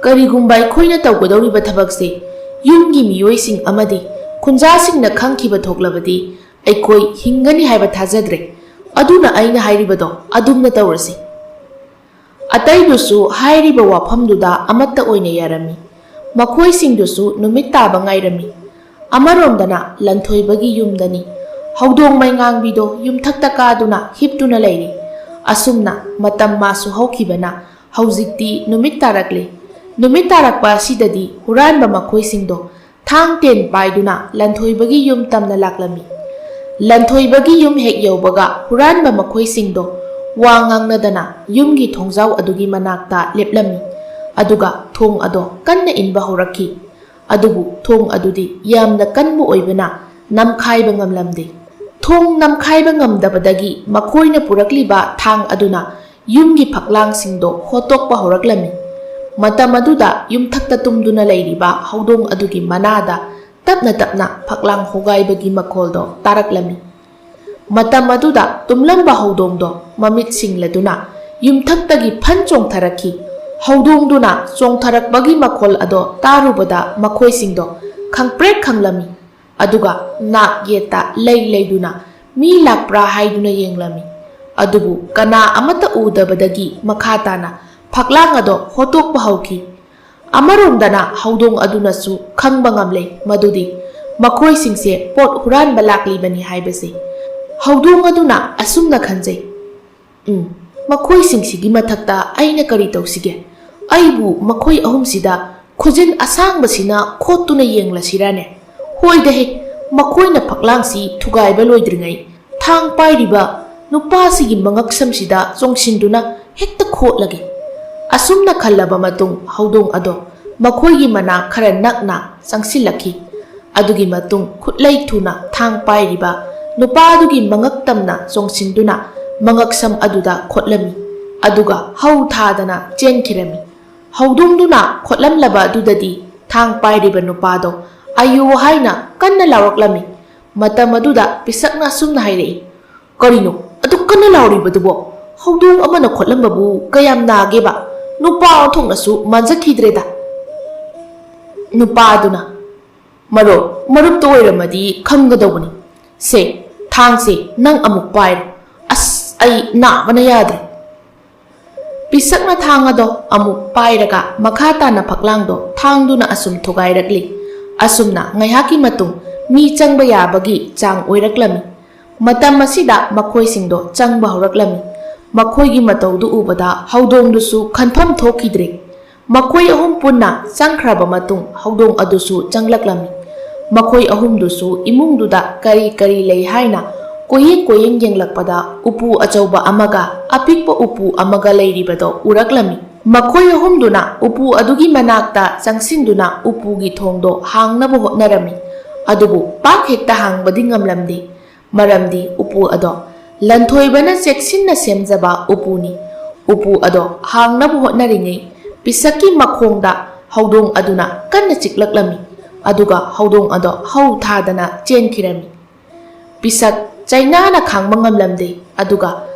ꯀꯔꯤꯒꯨꯝꯕ ꯑꯩꯈꯣꯏꯅ ꯇꯧꯒꯗꯧꯔꯤꯕ ꯊꯕꯛꯁꯦ ꯌꯨꯝꯒꯤ ꯃꯤꯑꯣꯏꯁꯤꯡ ꯑꯃꯗꯤ ꯈꯨꯟꯖꯥꯁꯤꯡꯅ ꯈꯪꯈꯤꯕ ꯊꯣꯛꯂꯕꯗꯤ ꯑꯩꯈꯣꯏ ꯍꯤꯡꯒꯅꯤ ꯍꯥꯏꯕ ꯊꯥꯖꯗ꯭ꯔꯦ꯫ ꯑꯗꯨꯅ ꯑꯩꯅ ꯍꯥꯏꯔꯤꯕꯗꯣ ꯑꯗꯨꯝꯅ ꯇꯧꯔꯁꯤ꯫" ꯑꯇꯩꯗꯨꯁꯨ ꯍꯥꯏꯔꯤꯕ ꯋꯥꯐꯝꯗꯨꯗ ꯑꯃꯠꯇ ꯑꯣꯏꯅ ꯌꯥꯔꯝꯃꯤ꯫ ꯃꯈꯣꯏꯁꯤꯡꯗꯨꯁꯨ ꯅꯨꯃꯤꯠ ꯇꯥꯕ ꯉꯥꯏꯔꯝꯃꯤ꯫ ꯑꯃꯔꯣꯝꯗꯅ ꯂꯟꯊꯣꯏꯕꯒꯤ ꯌꯨꯝꯗꯅꯤ꯫ ꯍꯧꯗꯣꯡ ꯃꯩꯉꯥꯡꯕꯤꯗꯣ ꯌꯨꯝꯊꯛꯇ ꯀꯥꯗꯨꯅ ꯍꯤꯞꯇꯨꯅ ꯂꯩꯔꯤ꯫ ꯑꯁꯨꯝꯅ ꯃꯇꯝ ꯃꯥꯁꯨ ꯍꯧꯈꯤꯕꯅ ꯍꯧꯖꯤꯛꯇꯤ ꯅꯨꯃꯤꯠ ꯇꯥꯔꯛꯂꯦ꯫ ꯅꯨꯃꯤꯠ ꯇꯥꯔꯛꯄ ꯑꯁꯤꯗꯗꯤ ꯍꯨꯔꯥꯟꯕ ꯃꯈꯣꯏꯁꯤꯡꯗꯣ ꯊꯥꯡ ꯇꯦꯟ ꯄꯥꯏꯗꯨꯅ ꯂꯟꯊꯣꯏꯕꯒꯤ ꯌꯨꯝ ꯇꯝꯅ ꯂꯥꯛꯂꯝꯃꯤ꯫ ꯂꯟꯊꯣꯏꯕꯒꯤ ꯌꯨꯝ ꯍꯦꯛ ꯌꯧꯕꯒ ꯍꯨꯔꯥꯟꯕ ꯃꯈꯣꯏꯁꯤꯡꯗꯣ ꯋꯥ ꯉꯥꯡꯅꯗꯅ ꯌꯨꯝꯒꯤ ꯊꯣꯡꯖꯥꯎ ꯑꯗꯨꯒꯤ ꯃꯅꯥꯛꯇ ꯂꯦꯞꯂꯝꯃꯤ꯫ ꯑꯗꯨꯒ ꯊꯣꯡ ꯑꯗꯣ ꯀꯟꯅ ꯏꯟꯕ ꯍꯧꯔꯛꯈꯤ꯫ ꯑꯗꯨꯕꯨ ꯊꯣꯡ ꯑꯗꯨꯗꯤ ꯌꯥꯝꯅ ꯀꯟꯕ ꯑꯣꯏꯕꯅ ꯅꯝꯈꯥꯏꯕ ꯉꯝꯂꯝꯗꯦ꯫ ꯊꯣꯡ ꯅꯝꯈꯥꯏꯕ ꯉꯝꯗꯕꯗꯒꯤ ꯃꯈꯣꯏꯅ ꯄꯨꯔꯛꯂꯤꯕ ꯊꯥꯡ ꯑꯗꯨꯅ ꯌꯨꯝꯒꯤ ꯐꯛꯂꯥꯡꯁꯤꯡꯗꯣ ꯍꯣꯠꯇꯣꯛꯄ ꯍꯧꯔꯛꯂꯝꯃꯤ꯫ ꯃꯇꯝ ꯑꯗꯨꯗ ꯌꯨꯝꯊꯛꯇ ꯇꯨꯝꯗꯨꯅ ꯂꯩꯔꯤꯕ ꯍꯧꯗꯣꯡ ꯑꯗꯨꯒꯤ ꯃꯅꯥꯗ ꯇꯞꯅ ꯇꯞꯅ ꯐꯛꯂꯥꯡ ꯍꯣꯒꯥꯏꯕꯒꯤ ꯃꯈꯣꯜꯗꯣ ꯇꯥꯔꯛꯂꯝꯃꯤ꯫ ꯃꯇꯝ ꯑꯗꯨꯗ ꯇꯨꯝꯂꯝꯕ ꯍꯧꯗꯣꯡꯗꯣ ꯃꯃꯤꯠ ꯁꯤꯡꯂꯗꯨꯅ ꯌꯨꯝꯊꯛꯇꯒꯤ ꯐꯟ ꯆꯣꯡꯊꯔꯛꯈꯤ꯫ ꯍꯧꯗꯣꯡꯗꯨꯅ ꯆꯣꯡꯊꯔꯛꯄꯒꯤ ꯃꯈꯣꯜ ꯑꯗꯣ ꯇꯥꯔꯨꯕꯗ ꯃꯈꯣꯏꯁꯤꯡꯗꯣ ꯈꯪꯄ꯭ꯔꯦꯛ ꯈꯪꯂꯝꯃꯤ꯫ ꯑꯗꯨꯒ ꯅꯥꯛ ꯌꯦꯠꯇ ꯂꯩ ꯂꯩꯗꯨꯅ ꯃꯤ ꯂꯥꯛꯄ꯭ꯔꯥ ꯍꯥꯏꯗꯨꯅ ꯌꯦꯡꯂꯝꯃꯤ꯫ ꯑꯗꯨꯕꯨ ꯀꯅꯥ ꯑꯃꯠꯇ ꯎꯗꯕꯗꯒꯤ ꯃꯈꯥ ꯇꯥꯅ ꯐꯛꯂꯥꯡ ꯑꯗꯣ ꯍꯣꯠꯇꯣꯛꯄ ꯍꯧꯈꯤ꯫ ꯑꯃꯔꯣꯝꯗꯅ ꯍꯧꯗꯣꯡ ꯑꯗꯨꯅꯁꯨ ꯈꯪꯕ ꯉꯝꯂꯦ ꯃꯗꯨꯗꯤ ꯃꯈꯣꯏꯁꯤꯡꯁꯦ ꯄꯣꯠ ꯍꯨꯔꯥꯟꯕ ꯂꯥꯛꯂꯤꯕꯅꯤ ꯍꯥꯏꯕꯁꯦ꯫ ꯍꯧꯗꯣꯡ ꯑꯗꯨꯅ ꯑꯁꯨꯝꯅ ꯈꯟꯖꯩ, "ꯎꯝ, ꯃꯈꯣꯏꯁꯤꯡꯁꯤꯒꯤ ꯃꯊꯛꯇ ꯑꯩꯅ ꯀꯔꯤ ꯇꯧꯁꯤꯒꯦ? ꯑꯩꯕꯨ ꯃꯈꯣꯏ ꯑꯍꯨꯝꯁꯤꯗ ꯈꯨꯖꯤꯟ ꯑꯁꯥꯡꯕꯁꯤꯅ ꯈꯣꯠꯇꯨꯅ ꯌꯦꯡꯂꯁꯤꯔꯥꯅꯦ? ꯍꯣꯏꯗꯍꯦ, ꯃꯈꯣꯏꯅ ꯐꯛꯂꯥꯡꯁꯤ ꯊꯨꯒꯥꯏꯕ ꯂꯣꯏꯗ꯭ꯔꯤꯉꯩ ꯊꯥꯡ ꯄꯥꯏꯔꯤꯕ ꯅꯨꯄꯥꯁꯤꯒꯤ ꯃꯉꯛꯁꯝꯁꯤꯗ ꯆꯣꯡꯁꯤꯟꯗꯨꯅ ꯍꯦꯛꯇ ꯈꯣꯠꯂꯒꯦ꯫" ꯑꯁꯨꯝꯅ ꯈꯜꯂꯕ ꯃꯇꯨꯡ ꯍꯧꯗꯣꯡ ꯑꯗꯣ ꯃꯈꯣꯏꯒꯤ ꯃꯅꯥꯛ ꯈꯔ ꯅꯛꯅ ꯆꯪꯁꯤꯜꯂꯛꯈꯤ꯫ ꯑꯗꯨꯒꯤ ꯃꯇꯨꯡ ꯈꯨꯠꯂꯩ ꯊꯨꯅ ꯊꯥꯡ ꯄꯥꯏꯔꯤꯕ ꯅꯨꯄꯥꯗꯨꯒꯤ ꯃꯉꯛ ꯇꯝꯅ ꯆꯣꯡꯁꯤꯟꯗꯨꯅ ꯃꯉꯛꯁꯝ ꯑꯗꯨꯗ ꯈꯣꯠꯂꯝꯃꯤ꯫ ꯑꯗꯨꯒ ꯍꯧ ꯊꯥꯗꯅ ꯆꯦꯟꯈꯤꯔꯝꯃꯤ꯫ ꯍꯧꯗꯣꯡꯗꯨꯅ ꯈꯣꯠꯂꯝꯂꯕ ꯑꯗꯨꯗꯗꯤ ꯊꯥꯡ ꯄꯥꯏꯔꯤꯕ ꯅꯨꯄꯥꯗꯣ "ꯑꯌꯣ" ꯍꯥꯏꯅ ꯀꯟꯅ ꯂꯥꯎꯔꯛꯂꯝꯃꯤ꯫ ꯃꯇꯝ ꯑꯗꯨꯗ ꯄꯤꯁꯛꯅ ꯑꯁꯨꯝꯅ ꯍꯥꯏꯔꯛꯏ, "ꯀꯔꯤꯅꯣ ꯑꯗꯨꯛ ꯀꯟꯅ ꯂꯥꯎꯔꯤꯕꯗꯨꯕꯣ? ꯍꯧꯗꯣꯡ ꯑꯃꯅ ꯈꯣꯠꯂꯝꯕꯕꯨ ꯀꯌꯥꯝ ꯅꯥꯒꯦꯕ? ꯅꯨꯄꯥ ꯑꯣꯟꯊꯣꯛꯅꯁꯨ ꯃꯥꯟꯖꯈꯤꯗ꯭ꯔꯦꯗ꯫" ꯅꯨꯄꯥ ꯑꯗꯨꯅ, "ꯃꯔꯨꯞ, ꯃꯔꯨꯞꯇ ꯑꯣꯏꯔꯝꯃꯗꯤ ꯈꯪꯒꯗꯧꯕꯅꯤ꯫ ꯁꯦ, ꯊꯥꯡꯁꯦ ꯅꯪ ꯑꯃꯨꯛ ꯄꯥꯏꯔꯣ꯫ ꯑꯁ, ꯑꯩ ꯅꯥꯕꯅ ꯌꯥꯗ꯭ꯔꯦ꯫" ꯄꯤꯁꯛꯅ ꯊꯥꯡ ꯑꯗꯣ ꯑꯃꯨꯛ ꯄꯥꯏꯔꯒ ꯃꯈꯥ ꯇꯥꯅ ꯐꯛꯂꯥꯡꯗꯣ ꯊꯥꯡꯗꯨꯅ ꯑꯁꯨꯝ ꯊꯨꯒꯥꯏꯔꯛꯂꯤ꯫ ꯑꯁꯨꯝꯅ ꯉꯥꯏꯍꯥꯛꯀꯤ ꯃꯇꯨꯡ ꯃꯤ ꯆꯪꯕ ꯌꯥꯕꯒꯤ ꯆꯥꯡ ꯑꯣꯏꯔꯛꯂꯝꯃꯤ꯫ ꯃꯇꯝ ꯑꯁꯤꯗ ꯃꯈꯣꯏꯁꯤꯡꯗꯣ ꯆꯪꯕ ꯍꯧꯔꯛꯂꯝꯃꯤ꯫ ꯃꯈꯣꯏꯒꯤ ꯃꯇꯧꯗꯨ ꯎꯕꯗ ꯍꯧꯗꯣꯡꯗꯨꯁꯨ ꯈꯟꯐꯝ ꯊꯣꯛꯈꯤꯗ꯭ꯔꯦ꯫ ꯃꯈꯣꯏ ꯑꯍꯨꯝ ꯄꯨꯟꯅ ꯆꯪꯈ꯭ꯔꯕ ꯃꯇꯨꯡ ꯍꯧꯗꯣꯡ ꯑꯗꯨꯁꯨ ꯆꯪꯂꯛꯂꯝꯃꯤ꯫ ꯃꯈꯣꯏ ꯑꯍꯨꯝꯗꯨꯁꯨ ꯏꯃꯨꯡꯗꯨꯗ ꯀꯔꯤ ꯀꯔꯤ ꯂꯩ ꯍꯥꯏꯅ ꯀꯣꯏꯌꯦꯡ ꯀꯣꯏꯌꯦꯡ ꯌꯦꯡꯂꯛꯄꯗ ꯎꯄꯨ ꯑꯆꯧꯕ ꯑꯃꯒ ꯑꯄꯤꯛꯄ ꯎꯄꯨ ꯑꯃꯒ ꯂꯩꯔꯤꯕꯗꯣ ꯎꯔꯛꯂꯝꯃꯤ꯫ ꯃꯈꯣꯏ ꯑꯍꯨꯝꯗꯨꯅ ꯎꯄꯨ ꯑꯗꯨꯒꯤ ꯃꯅꯥꯛꯇ ꯆꯪꯁꯤꯟꯗꯨꯅ ꯎꯄꯨꯒꯤ ꯊꯣꯡꯗꯣ ꯍꯥꯡꯅꯕ ꯍꯣꯠꯅꯔꯝꯃꯤ꯫ ꯑꯗꯨꯕꯨ ꯄꯥꯛ ꯍꯦꯛꯇ ꯍꯥꯡꯕꯗꯤ ꯉꯝꯂꯝꯗꯦ꯫ ꯃꯔꯝꯗꯤ ꯎꯄꯨ ꯑꯗꯣ ꯂꯟꯊꯣꯏꯕꯅ ꯆꯦꯛꯁꯤꯟꯅ ꯁꯦꯝꯖꯕ ꯎꯄꯨꯅꯤ꯫ ꯎꯄꯨ ꯑꯗꯣ ꯍꯥꯡꯅꯕ ꯍꯣꯠꯅꯔꯤꯉꯩ ꯄꯤꯁꯛꯀꯤ ꯃꯈꯣꯡꯗ ꯍꯧꯗꯣꯡ ꯑꯗꯨꯅ ꯀꯟꯅ ꯆꯤꯛꯂꯛꯂꯝꯃꯤ꯫ ꯑꯗꯨꯒ ꯍꯧꯗꯣꯡ ꯑꯗꯣ ꯍꯧ ꯊꯥꯗꯅ ꯆꯦꯟꯈꯤꯔꯝꯃꯤ꯫ ꯄꯤꯁꯛ ꯆꯩꯅꯥꯅ ꯈꯥꯡꯕ ꯉꯝꯂꯝꯗꯦ꯫ ꯑꯗꯨꯒ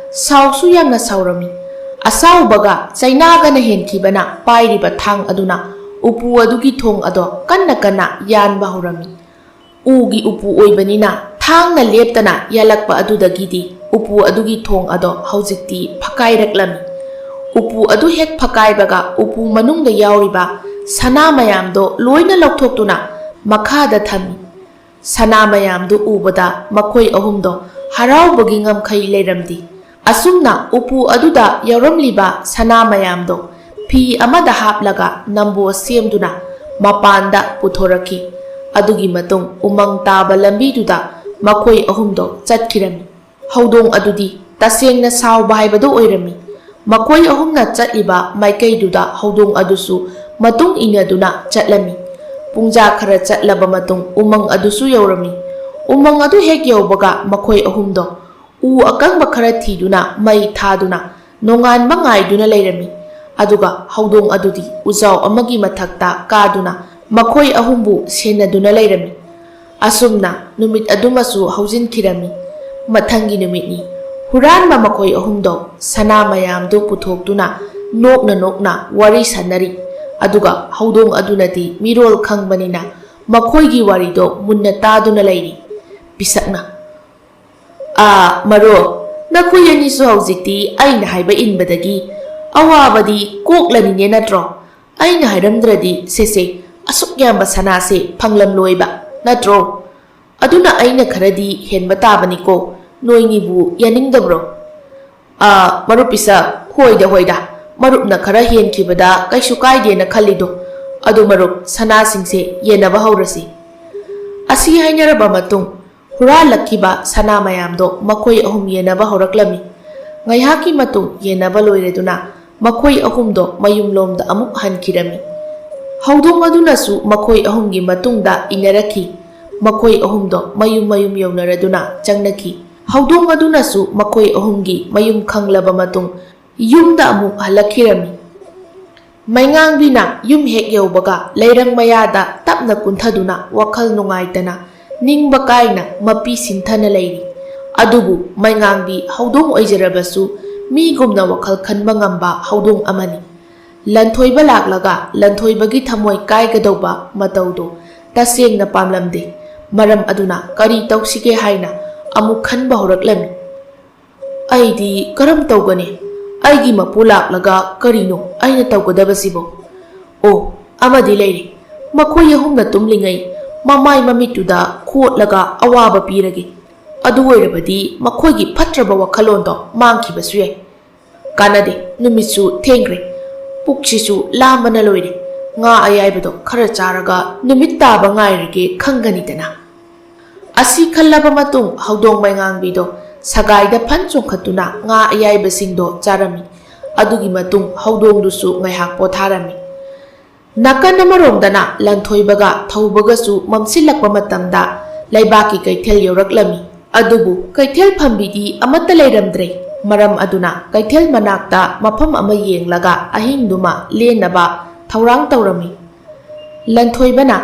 ꯁꯥꯎꯁꯨ ꯌꯥꯝꯅ ꯁꯥꯎꯔꯝꯃꯤ꯫ ꯑꯁꯥꯎꯕꯒ ꯆꯩꯅꯥꯒꯅ ꯍꯦꯟꯈꯤꯕꯅ ꯄꯥꯏꯔꯤꯕ ꯊꯥꯡ ꯑꯗꯨꯅ ꯎꯄꯨ ꯑꯗꯨꯒꯤ ꯊꯣꯡ ꯑꯗꯣ ꯀꯟꯅ ꯀꯟꯅ ꯌꯥꯟꯕ ꯍꯧꯔꯝꯃꯤ꯫ ꯎꯒꯤ ꯎꯄꯨ ꯑꯣꯏꯕꯅꯤꯅ ꯊꯥꯡꯅ ꯂꯦꯞꯇꯅ ꯌꯥꯜꯂꯛꯄ ꯑꯗꯨꯗꯒꯤꯗꯤ ꯎꯄꯨ ꯑꯗꯨꯒꯤ ꯊꯣꯡ ꯑꯗꯣ ꯍꯧꯖꯤꯛꯇꯤ ꯐꯛꯀꯥꯏꯔꯛꯂꯝꯃꯤ꯫ ꯎꯄꯨ ꯑꯗꯨ ꯍꯦꯛ ꯐꯛꯀꯥꯏꯕꯒ ꯎꯄꯨ ꯃꯅꯨꯡꯗ ꯌꯥꯎꯔꯤꯕ ꯁꯅꯥ ꯃꯌꯥꯝꯗꯣ ꯂꯣꯏꯅ ꯂꯧꯊꯣꯛꯇꯨꯅ ꯃꯈꯥꯗ ꯊꯝꯃꯤ꯫ ꯁꯅꯥ ꯃꯌꯥꯝꯗꯨ ꯎꯕꯗ ꯃꯈꯣꯏ ꯑꯍꯨꯝꯗꯣ ꯍꯔꯥꯎꯕꯒꯤ ꯉꯝꯈꯩ ꯂꯩꯔꯝꯗꯦ꯫ ꯑꯁꯨꯝꯅ ꯎꯄꯨ ꯑꯗꯨꯗ ꯌꯥꯎꯔꯝꯂꯤꯕ ꯁꯅꯥ ꯃꯌꯥꯝꯗꯣ ꯐꯤ ꯑꯃꯗ ꯍꯥꯞꯂꯒ ꯅꯝꯕꯣ ꯁꯦꯝꯗꯨꯅ ꯃꯄꯥꯟꯗ ꯄꯨꯊꯣꯔꯛꯈꯤ꯫ ꯑꯗꯨꯒꯤ ꯃꯇꯨꯡ ꯎꯃꯪ ꯇꯥꯕ ꯂꯝꯕꯤꯗꯨꯗ ꯃꯈꯣꯏ ꯑꯍꯨꯝꯗꯣ ꯆꯠꯈꯤꯔꯝꯃꯤ꯫ ꯍꯧꯗꯣꯡ ꯑꯗꯨꯗꯤ ꯇꯁꯦꯡꯅ ꯁꯥꯎꯕ ꯍꯥꯏꯕꯗꯨ ꯑꯣꯏꯔꯝꯃꯤ꯫ ꯃꯈꯣꯏ ꯑꯍꯨꯝꯅ ꯆꯠꯂꯤꯕ ꯃꯥꯏꯀꯩꯗꯨꯗ ꯍꯧꯗꯣꯡ ꯑꯗꯨꯁꯨ ꯃꯇꯨꯡ ꯏꯟꯅꯗꯨꯅ ꯆꯠꯂꯝꯃꯤ꯫ ꯄꯨꯡꯖꯥ ꯈꯔ ꯆꯠꯂꯕ ꯃꯇꯨꯡ ꯎꯃꯪ ꯑꯗꯨꯁꯨ ꯌꯧꯔꯝꯃꯤ꯫ ꯎꯃꯪ ꯑꯗꯨ ꯍꯦꯛ ꯌꯧꯕꯒ ꯃꯈꯣꯏ ꯑꯍꯨꯝꯗꯣ ꯎ ꯑꯀꯪꯕ ꯈꯔ ꯊꯤꯗꯨꯅ ꯃꯩ ꯊꯥꯗꯨꯅ ꯅꯣꯡꯉꯥꯟꯕ ꯉꯥꯏꯗꯨꯅ ꯂꯩꯔꯝꯃꯤ꯫ ꯑꯗꯨꯒ ꯍꯧꯗꯣꯡ ꯑꯗꯨꯗꯤ ꯎꯖꯥꯎ ꯑꯃꯒꯤ ꯃꯊꯛꯇ ꯀꯥꯗꯨꯅ ꯃꯈꯣꯏ ꯑꯍꯨꯝꯕꯨ ꯁꯦꯟꯅꯗꯨꯅ ꯂꯩꯔꯝꯃꯤ꯫ ꯑꯁꯨꯝꯅ ꯅꯨꯃꯤꯠ ꯑꯗꯨꯃꯁꯨ ꯍꯧꯖꯤꯟꯈꯤꯔꯝꯃꯤ꯫ ꯃꯊꯪꯒꯤ ꯅꯨꯃꯤꯠꯅꯤ꯫ ꯍꯨꯔꯥꯟꯕ ꯃꯈꯣꯏ ꯑꯍꯨꯝꯗꯣ ꯁꯅꯥ ꯃꯌꯥꯝꯗꯨ ꯄꯨꯊꯣꯛꯇꯨꯅ ꯅꯣꯛꯅ ꯅꯣꯛꯅ ꯋꯥꯔꯤ ꯁꯥꯟꯅꯔꯤ꯫ ꯑꯗꯨꯒ ꯍꯧꯗꯣꯡ ꯑꯗꯨꯅꯗꯤ ꯃꯤꯔꯣꯜ ꯈꯪꯕꯅꯤꯅ ꯃꯈꯣꯏꯒꯤ ꯋꯥꯔꯤꯗꯣ ꯃꯨꯟꯅ ꯇꯥꯗꯨꯅ ꯂꯩꯔꯤ꯫ ꯄꯤꯁꯛꯅ, "ꯑꯥ, ꯃꯔꯨꯞ, ꯅꯈꯣꯏ ꯑꯅꯤꯁꯨ ꯍꯧꯖꯤꯛꯇꯤ ꯑꯩꯅ ꯍꯥꯏꯕ ꯏꯟꯕꯗꯒꯤ ꯑꯋꯥꯕꯗꯤ ꯀꯣꯛꯂꯅꯤꯅꯦ ꯅꯠꯇ꯭ꯔꯣ? ꯑꯩꯅ ꯍꯥꯏꯔꯝꯗ꯭ꯔꯗꯤ ꯁꯦꯁꯦ ꯑꯁꯨꯛ ꯌꯥꯝꯕ ꯁꯅꯥꯁꯦ ꯐꯪꯂꯝꯂꯣꯏꯕ ꯅꯠꯇ꯭ꯔꯣ? ꯑꯗꯨꯅ ꯑꯩꯅ ꯈꯔꯗꯤ ꯍꯦꯟꯕ ꯇꯥꯕꯅꯤꯀꯣ, ꯅꯣꯏꯅꯤꯕꯨ ꯌꯥꯅꯤꯡꯗꯕ꯭ꯔꯣ?" "ꯑꯥ, ꯃꯔꯨꯞ ꯄꯤꯁꯛ, ꯍꯣꯏꯗ, ꯍꯣꯏꯗ, ꯃꯔꯨꯞꯅ ꯈꯔ ꯍꯦꯟꯈꯤꯕꯗ ꯀꯩꯁꯨ ꯀꯥꯏꯗꯦꯅ ꯈꯜꯂꯤꯗꯣ꯫ ꯑꯗꯨ ꯃꯔꯨꯞ, ꯁꯅꯥꯁꯤꯡꯁꯦ ꯌꯦꯟꯅꯕ ꯍꯧꯔꯁꯤ꯫ ꯑꯁꯤ ꯍꯥꯏꯅꯔꯕ ꯃꯇꯨꯡ, ꯍꯨꯔꯥꯜꯂꯛꯈꯤꯕ ꯁꯅꯥ ꯃꯌꯥꯝꯗꯣ ꯃꯈꯣꯏ ꯑꯍꯨꯝ ꯌꯦꯟꯅꯕ ꯍꯧꯔꯛꯂꯝꯃꯤ꯫ ꯉꯥꯏꯍꯥꯛꯀꯤ ꯃꯇꯨꯡ ꯌꯦꯟꯅꯕ ꯂꯣꯏꯔꯗꯨꯅ ꯃꯈꯣꯏ ꯑꯍꯨꯝꯗꯣ ꯃꯌꯨꯝꯂꯣꯝꯗ ꯑꯃꯨꯛ ꯍꯟꯈꯤꯔꯝꯃꯤ꯫ ꯍꯧꯗꯣꯡ ꯑꯗꯨꯅꯁꯨ ꯃꯈꯣꯏ ꯑꯍꯨꯝꯒꯤ ꯃꯇꯨꯡꯗ ꯏꯟꯅꯔꯛꯈꯤ꯫ ꯃꯈꯣꯏ ꯑꯍꯨꯝꯗꯣ ꯃꯌꯨꯝ ꯃꯌꯨꯝ ꯌꯧꯅꯔꯗꯨꯅ ꯆꯪꯅꯈꯤ꯫ ꯍꯧꯗꯣꯡ ꯑꯗꯨꯅꯁꯨ ꯃꯈꯣꯏ ꯑꯍꯨꯝꯒꯤ ꯃꯌꯨꯝ ꯈꯪꯂꯕ ꯃꯇꯨꯡ ꯌꯨꯝꯗ ꯑꯃꯨꯛ ꯍꯜꯂꯛꯈꯤꯔꯝꯃꯤ꯫ ꯃꯩꯉꯥꯡꯕꯤꯅ ꯌꯨꯝ ꯍꯦꯛ ꯌꯧꯕꯒ ꯂꯩꯔꯪ ꯃꯌꯥꯗ ꯇꯞꯅ ꯀꯨꯟꯊꯗꯨꯅ ꯋꯥꯈꯜ ꯅꯨꯡꯉꯥꯏꯇꯅ ꯅꯤꯡꯕ ꯀꯥꯏꯅ ꯃꯄꯤ ꯁꯤꯟꯊꯅ ꯂꯩꯔꯤ꯫ ꯑꯗꯨꯕꯨ ꯃꯩꯉꯥꯡꯕꯤ ꯍꯧꯗꯣꯡ ꯑꯣꯏꯖꯔꯕꯁꯨ ꯃꯤꯒꯨꯝꯅ ꯋꯥꯈꯜ ꯈꯟꯕ ꯉꯝꯕ ꯍꯧꯗꯣꯡ ꯑꯃꯅꯤ꯫ ꯂꯟꯊꯣꯏꯕ ꯂꯥꯛꯂꯒ ꯂꯟꯊꯣꯏꯕꯒꯤ ꯊꯃꯣꯏ ꯀꯥꯏꯒꯗꯧꯕ ꯃꯇꯧꯗꯣ ꯇꯁꯦꯡꯅ ꯄꯥꯝꯂꯝꯗꯦ꯫ ꯃꯔꯝ ꯑꯗꯨꯅ ꯀꯔꯤ ꯇꯧꯁꯤꯒꯦ ꯍꯥꯏꯅ ꯑꯃꯨꯛ ꯈꯟꯕ ꯍꯧꯔꯛꯂꯝꯃꯤ꯫ "ꯑꯩꯗꯤ ꯀꯔꯝ ꯇꯧꯒꯅꯤ? ꯑꯩꯒꯤ ꯃꯄꯨ ꯂꯥꯛꯂꯒ ꯀꯔꯤꯅꯣ ꯑꯩꯅ ꯇꯧꯒꯗꯕꯁꯤꯕꯣ? ꯑꯣ, ꯑꯃꯗꯤ ꯂꯩꯔꯦ꯫ ꯃꯈꯣꯏ ꯑꯍꯨꯝꯅ ꯇꯨꯝꯂꯤꯉꯩ ꯃꯃꯥꯏ ꯃꯃꯤꯠꯇꯨꯗ ꯈꯣꯠꯂꯒ ꯑꯋꯥꯕ ꯄꯤꯔꯒꯦ꯫ ꯑꯗꯨ ꯑꯣꯏꯔꯕꯗꯤ ꯃꯈꯣꯏꯒꯤ ꯐꯠꯇ꯭ꯔꯕ ꯋꯥꯈꯜꯂꯣꯟꯗꯣ ꯃꯥꯡꯈꯤꯕꯁꯨ ꯌꯥꯏ꯫ ꯀꯥꯟꯅꯗꯦ, ꯅꯨꯃꯤꯠꯁꯨ ꯊꯦꯡꯈ꯭ꯔꯦ꯫ ꯄꯨꯛꯁꯤꯁꯨ ꯂꯥꯝꯕꯅ ꯂꯣꯏꯔꯦ꯫ ꯉꯥ ꯑꯌꯥꯏꯕꯗꯣ ꯈꯔ ꯆꯥꯔꯒ ꯅꯨꯃꯤꯠ ꯇꯥꯕ ꯉꯥꯏꯔꯒꯦ ꯈꯪꯒꯅꯤꯗꯅ꯫" ꯑꯁꯤ ꯈꯜꯂꯕ ꯃꯇꯨꯡ ꯍꯧꯗꯣꯡ ꯃꯩꯉꯥꯡꯕꯤꯗꯣ ꯁꯒꯥꯏꯗ ꯐꯟ ꯆꯣꯡꯈꯠꯇꯨꯅ ꯉꯥ ꯑꯌꯥꯏꯕꯁꯤꯡꯗꯣ ꯆꯥꯔꯝꯃꯤ꯫ ꯑꯗꯨꯒꯤ ꯃꯇꯨꯡ ꯍꯧꯗꯣꯡꯗꯨꯁꯨ ꯉꯥꯏꯍꯥꯛ ꯄꯣꯊꯥꯔꯝꯃꯤ꯫ ꯅꯥꯀꯟ ꯑꯃꯔꯣꯝꯗꯅ ꯂꯟꯊꯣꯏꯕꯒ ꯊꯧꯕꯒꯁꯨ ꯃꯝꯁꯤꯜꯂꯛꯄ ꯃꯇꯝꯗ ꯂꯩꯕꯥꯛꯀꯤ ꯀꯩꯊꯦꯜ ꯌꯧꯔꯛꯂꯝꯃꯤ꯫ ꯑꯗꯨꯕꯨ ꯀꯩꯊꯦꯜ ꯐꯝꯕꯤꯗꯤ ꯑꯃꯠꯇ ꯂꯩꯔꯝꯗ꯭ꯔꯦ꯫ ꯃꯔꯝ ꯑꯗꯨꯅ ꯀꯩꯊꯦꯜ ꯃꯅꯥꯛꯇ ꯃꯐꯝ ꯑꯃ ꯌꯦꯡꯂꯒ ꯑꯍꯤꯡꯗꯨꯃ ꯂꯦꯟꯅꯕ ꯊꯧꯔꯥꯡ ꯇꯧꯔꯝꯃꯤ꯫ ꯂꯟꯊꯣꯏꯕꯅ,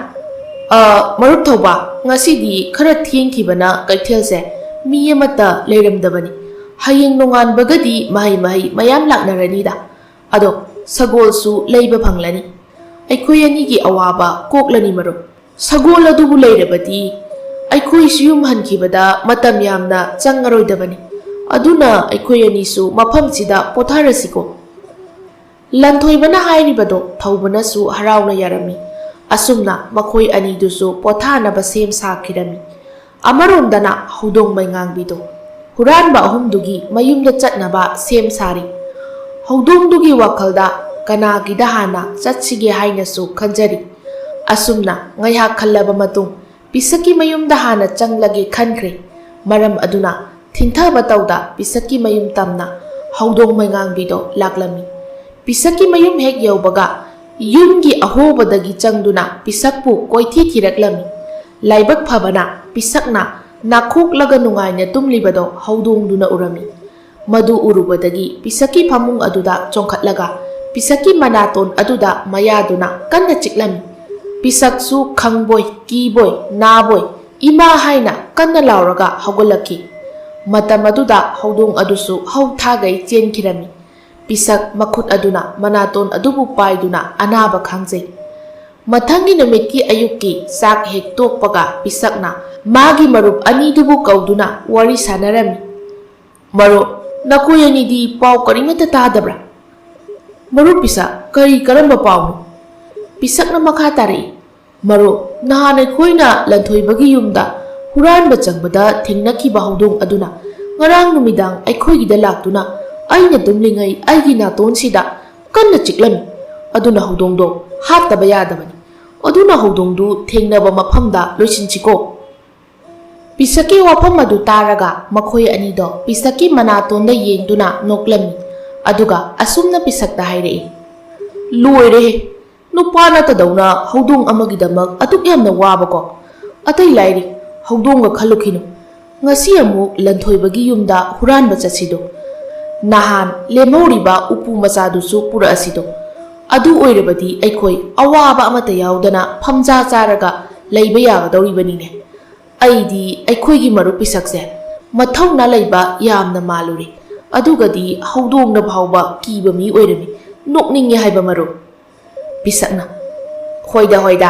"ꯑ, ꯃꯔꯨꯞ ꯊꯧꯕ, ꯉꯁꯤꯗꯤ ꯈꯔ ꯊꯦꯡꯈꯤꯕꯅ ꯀꯩꯊꯦꯜꯁꯦ ꯃꯤ ꯑꯃꯠꯇ ꯂꯩꯔꯝꯗꯕꯅꯤ꯫ ꯍꯌꯦꯡ ꯅꯣꯡꯉꯥꯟꯕꯒꯗꯤ ꯃꯍꯩ ꯃꯍꯩ ꯃꯌꯥꯝ ꯂꯥꯛꯅꯔꯅꯤꯗ꯫ ꯑꯗꯣ ꯁꯒꯣꯜꯁꯨ ꯂꯩꯕ ꯐꯪꯂꯅꯤ꯫ ꯑꯩꯈꯣꯏ ꯑꯅꯤꯒꯤ ꯑꯋꯥꯕ ꯀꯣꯛꯂꯅꯤ ꯃꯔꯨꯞ꯫ ꯁꯒꯣꯜ ꯑꯗꯨꯕꯨ ꯂꯩꯔꯕꯗꯤ ꯑꯩꯈꯣꯏꯁꯨ ꯌꯨꯝ ꯍꯟꯈꯤꯕꯗ ꯃꯇꯝ ꯌꯥꯝꯅ ꯆꯪꯉꯔꯣꯏꯗꯕꯅꯤ꯫ ꯑꯗꯨꯅ ꯑꯩꯈꯣꯏ ꯑꯅꯤꯁꯨ ꯃꯐꯝꯁꯤꯗ ꯄꯣꯊꯥꯔꯁꯤꯀꯣ꯫" ꯂꯟꯊꯣꯏꯕꯅ ꯍꯥꯏꯔꯤꯕꯗꯣ ꯊꯧꯕꯅꯁꯨ ꯍꯔꯥꯎꯅ ꯌꯥꯔꯝꯃꯤ꯫ ꯑꯁꯨꯝꯅ ꯃꯈꯣꯏ ꯑꯅꯤꯗꯨꯁꯨ ꯄꯣꯊꯥꯅꯕ ꯁꯦꯝ ꯁꯥꯈꯤꯔꯝꯃꯤ꯫ ꯑꯃꯔꯣꯝꯗꯅ ꯍꯧꯗꯣꯡ ꯃꯩꯉꯥꯡꯕꯤꯗꯣ ꯍꯨꯔꯥꯟꯕ ꯑꯍꯨꯝꯗꯨꯒꯤ ꯃꯌꯨꯝꯗ ꯆꯠꯅꯕ ꯁꯦꯝ ꯁꯥꯔꯤ꯫ ꯍꯧꯗꯣꯡꯗꯨꯒꯤ ꯋꯥꯈꯜꯗ ꯀꯅꯥꯒꯤꯗ ꯍꯥꯟꯅ ꯆꯠꯁꯤꯒꯦ ꯍꯥꯏꯅꯁꯨ ꯈꯟꯖꯔꯤ꯫ ꯑꯁꯨꯝꯅ ꯉꯥꯏꯍꯥꯛ ꯈꯜꯂꯕ ꯃꯇꯨꯡ ꯄꯤꯁꯛꯀꯤ ꯃꯌꯨꯝꯗ ꯍꯥꯟꯅ ꯆꯪꯂꯒꯦ ꯈꯟꯈ꯭ꯔꯦ꯫ ꯃꯔꯝ ꯑꯗꯨꯅ ꯊꯤꯟꯊꯕ ꯇꯧꯗ ꯄꯤꯁꯛꯀꯤ ꯃꯌꯨꯝ ꯇꯝꯅ ꯍꯧꯗꯣꯡ ꯃꯩꯉꯥꯡꯕꯤꯗꯣ ꯂꯥꯛꯂꯝꯃꯤ꯫ ꯄꯤꯁꯛꯀꯤ ꯃꯌꯨꯝ ꯍꯦꯛ ꯌꯧꯕꯒ ꯌꯨꯝꯒꯤ ꯑꯍꯣꯕꯗꯒꯤ ꯆꯪꯗꯨꯅ ꯄꯤꯁꯛꯄꯨ ꯀꯣꯏꯊꯤ ꯊꯤꯔꯛꯂꯝꯃꯤ꯫ ꯂꯥꯏꯕꯛ ꯐꯕꯅ ꯄꯤꯁꯛꯅ ꯅꯥꯈꯣꯛꯂꯒ ꯅꯨꯡꯉꯥꯏꯅ ꯇꯨꯝꯂꯤꯕꯗꯣ ꯍꯧꯗꯣꯡꯗꯨꯅ ꯎꯔꯝꯃꯤ꯫ ꯃꯗꯨ ꯎꯔꯨꯕꯗꯒꯤ ꯄꯤꯁꯛꯀꯤ ꯐꯃꯨꯡ ꯑꯗꯨꯗ ꯆꯣꯡꯈꯠꯂꯒ ꯄꯤꯁꯛꯀꯤ ꯃꯅꯥꯇꯣꯟ ꯑꯗꯨꯗ ꯃꯌꯥꯗꯨꯅ ꯀꯟꯅ ꯆꯤꯛꯂꯝꯃꯤ꯫ ꯄꯤꯁꯛꯁꯨ ꯈꯪꯕꯣꯏ, ꯀꯤꯕꯣꯏ, ꯅꯥꯕꯣꯏ, "ꯏꯃꯥ" ꯍꯥꯏꯅ ꯀꯟꯅ ꯂꯥꯎꯔꯒ ꯍꯧꯒꯠꯂꯛꯈꯤ꯫ ꯃꯇꯝ ꯑꯗꯨꯗ ꯍꯧꯗꯣꯡ ꯑꯗꯨꯁꯨ ꯍꯧ ꯊꯥꯒꯩ ꯆꯦꯟꯈꯤꯔꯝꯃꯤ꯫ ꯄꯤꯁꯛ ꯃꯈꯨꯠ ꯑꯗꯨꯅ ꯃꯅꯥꯇꯣꯟ ꯑꯗꯨꯕꯨ ꯄꯥꯏꯗꯨꯅ ꯑꯅꯥꯕ ꯈꯥꯡꯖꯩ꯫ ꯃꯊꯪꯒꯤ ꯅꯨꯃꯤꯠꯀꯤ ꯑꯌꯨꯛꯀꯤ ꯆꯥꯛ ꯍꯦꯛ ꯇꯣꯛꯄꯒ ꯄꯤꯁꯛꯅ ꯃꯥꯒꯤ ꯃꯔꯨꯞ ꯑꯅꯤꯗꯨꯕꯨ ꯀꯧꯗꯨꯅ ꯋꯥꯔꯤ ꯁꯥꯟꯅꯔꯝꯃꯤ꯫ "ꯃꯔꯨꯞ, ꯅꯈꯣꯏ ꯑꯅꯤꯗꯤ ꯄꯥꯎ ꯀꯔꯤꯃꯠꯇ ꯇꯥꯗꯕ꯭ꯔꯥ?" "ꯃꯔꯨꯞ ꯄꯤꯁꯛ, ꯀꯔꯤ ꯀꯔꯝꯕ ꯄꯥꯎꯅꯣ?" ꯄꯤꯁꯛꯅ ꯃꯈꯥ ꯇꯥꯔꯛꯏ, "ꯃꯔꯨꯞ, ꯅꯍꯥꯟ ꯑꯩꯈꯣꯏꯅ ꯂꯟꯊꯣꯏꯕꯒꯤ ꯌꯨꯝꯗ ꯍꯨꯔꯥꯟꯕ ꯆꯪꯕꯗ ꯊꯦꯡꯅꯈꯤꯕ ꯍꯧꯗꯣꯡ ꯑꯗꯨꯅ ꯉꯔꯥꯡ ꯅꯨꯃꯤꯗꯥꯡ ꯑꯩꯈꯣꯏꯒꯤꯗ ꯂꯥꯛꯇꯨꯅ ꯑꯩꯅ ꯇꯨꯝꯂꯤꯉꯩ ꯑꯩꯒꯤ ꯅꯥꯇꯣꯟꯁꯤꯗ ꯀꯟꯅ ꯆꯤꯛꯂꯝꯃꯤ꯫ ꯑꯗꯨꯅ ꯍꯧꯗꯣꯡꯗꯣ ꯍꯥꯠꯇꯕ ꯌꯥꯗꯕꯅꯤ꯫ ꯑꯗꯨꯅ ꯍꯧꯗꯣꯡꯗꯨ ꯊꯦꯡꯅꯕ ꯃꯐꯝꯗ ꯂꯣꯏꯁꯤꯟꯁꯤꯀꯣ?" ꯄꯤꯁꯛꯀꯤ ꯋꯥꯐꯝ ꯑꯗꯨ ꯇꯥꯔꯒ ꯃꯈꯣꯏ ꯑꯅꯤꯗꯣ ꯄꯤꯁꯛꯀꯤ ꯃꯅꯥꯇꯣꯟꯗ ꯌꯦꯡꯗꯨꯅ ꯅꯣꯛꯂꯝꯃꯤ꯫ ꯑꯗꯨꯒ ꯑꯁꯨꯝꯅ ꯄꯤꯁꯛꯇ ꯍꯥꯏꯔꯛꯏ, "ꯂꯣꯏꯔꯦꯍꯦ! ꯅꯨꯄꯥ ꯅꯠꯇꯗꯧꯅ ꯍꯧꯗꯣꯡ ꯑꯃꯒꯤꯗꯃꯛ ꯑꯗꯨꯛ ꯌꯥꯝꯅ ꯋꯥꯕꯀꯣ? ꯑꯇꯩ ꯂꯥꯏꯔꯤ, ꯍꯧꯗꯣꯡꯒ ꯈꯜꯂꯨꯈꯤꯅꯨ꯫ ꯉꯁꯤ ꯑꯃꯨꯛ ꯂꯟꯊꯣꯏꯕꯒꯤ ꯌꯨꯝꯗ ꯍꯨꯔꯥꯟꯕ ꯆꯠꯁꯤꯗꯣ꯫ ꯅꯍꯥꯟ ꯂꯦꯝꯍꯧꯔꯤꯕ ꯎꯄꯨ ꯃꯆꯥꯗꯨꯁꯨ ꯄꯨꯔꯛꯑꯁꯤꯗꯣ꯫ ꯑꯗꯨ ꯑꯣꯏꯔꯕꯗꯤ ꯑꯩꯈꯣꯏ ꯑꯋꯥꯕ ꯑꯃꯠꯇ ꯌꯥꯎꯗꯅ ꯐꯝꯖꯥ ꯆꯥꯔꯒ ꯂꯩꯕ ꯌꯥꯒꯗꯧꯔꯤꯕꯅꯤꯅꯦ꯫ ꯑꯩꯗꯤ ꯑꯩꯈꯣꯏꯒꯤ ꯃꯔꯨꯞ ꯄꯤꯁꯛꯁꯦ ꯃꯊꯧꯅꯥ ꯂꯩꯕ ꯌꯥꯝꯅ ꯃꯥꯜꯂꯨꯔꯦ꯫ ꯑꯗꯨꯒꯗꯤ ꯍꯧꯗꯣꯡꯅ ꯐꯥꯎꯕ ꯀꯤꯕ ꯃꯤ ꯑꯣꯏꯔꯝꯃꯤ꯫ ꯅꯣꯛꯅꯤꯡꯉꯦ ꯍꯥꯏꯕ, ꯃꯔꯨꯞ꯫" ꯄꯤꯁꯛꯅ, "ꯍꯣꯏꯗ, ꯍꯣꯏꯗ,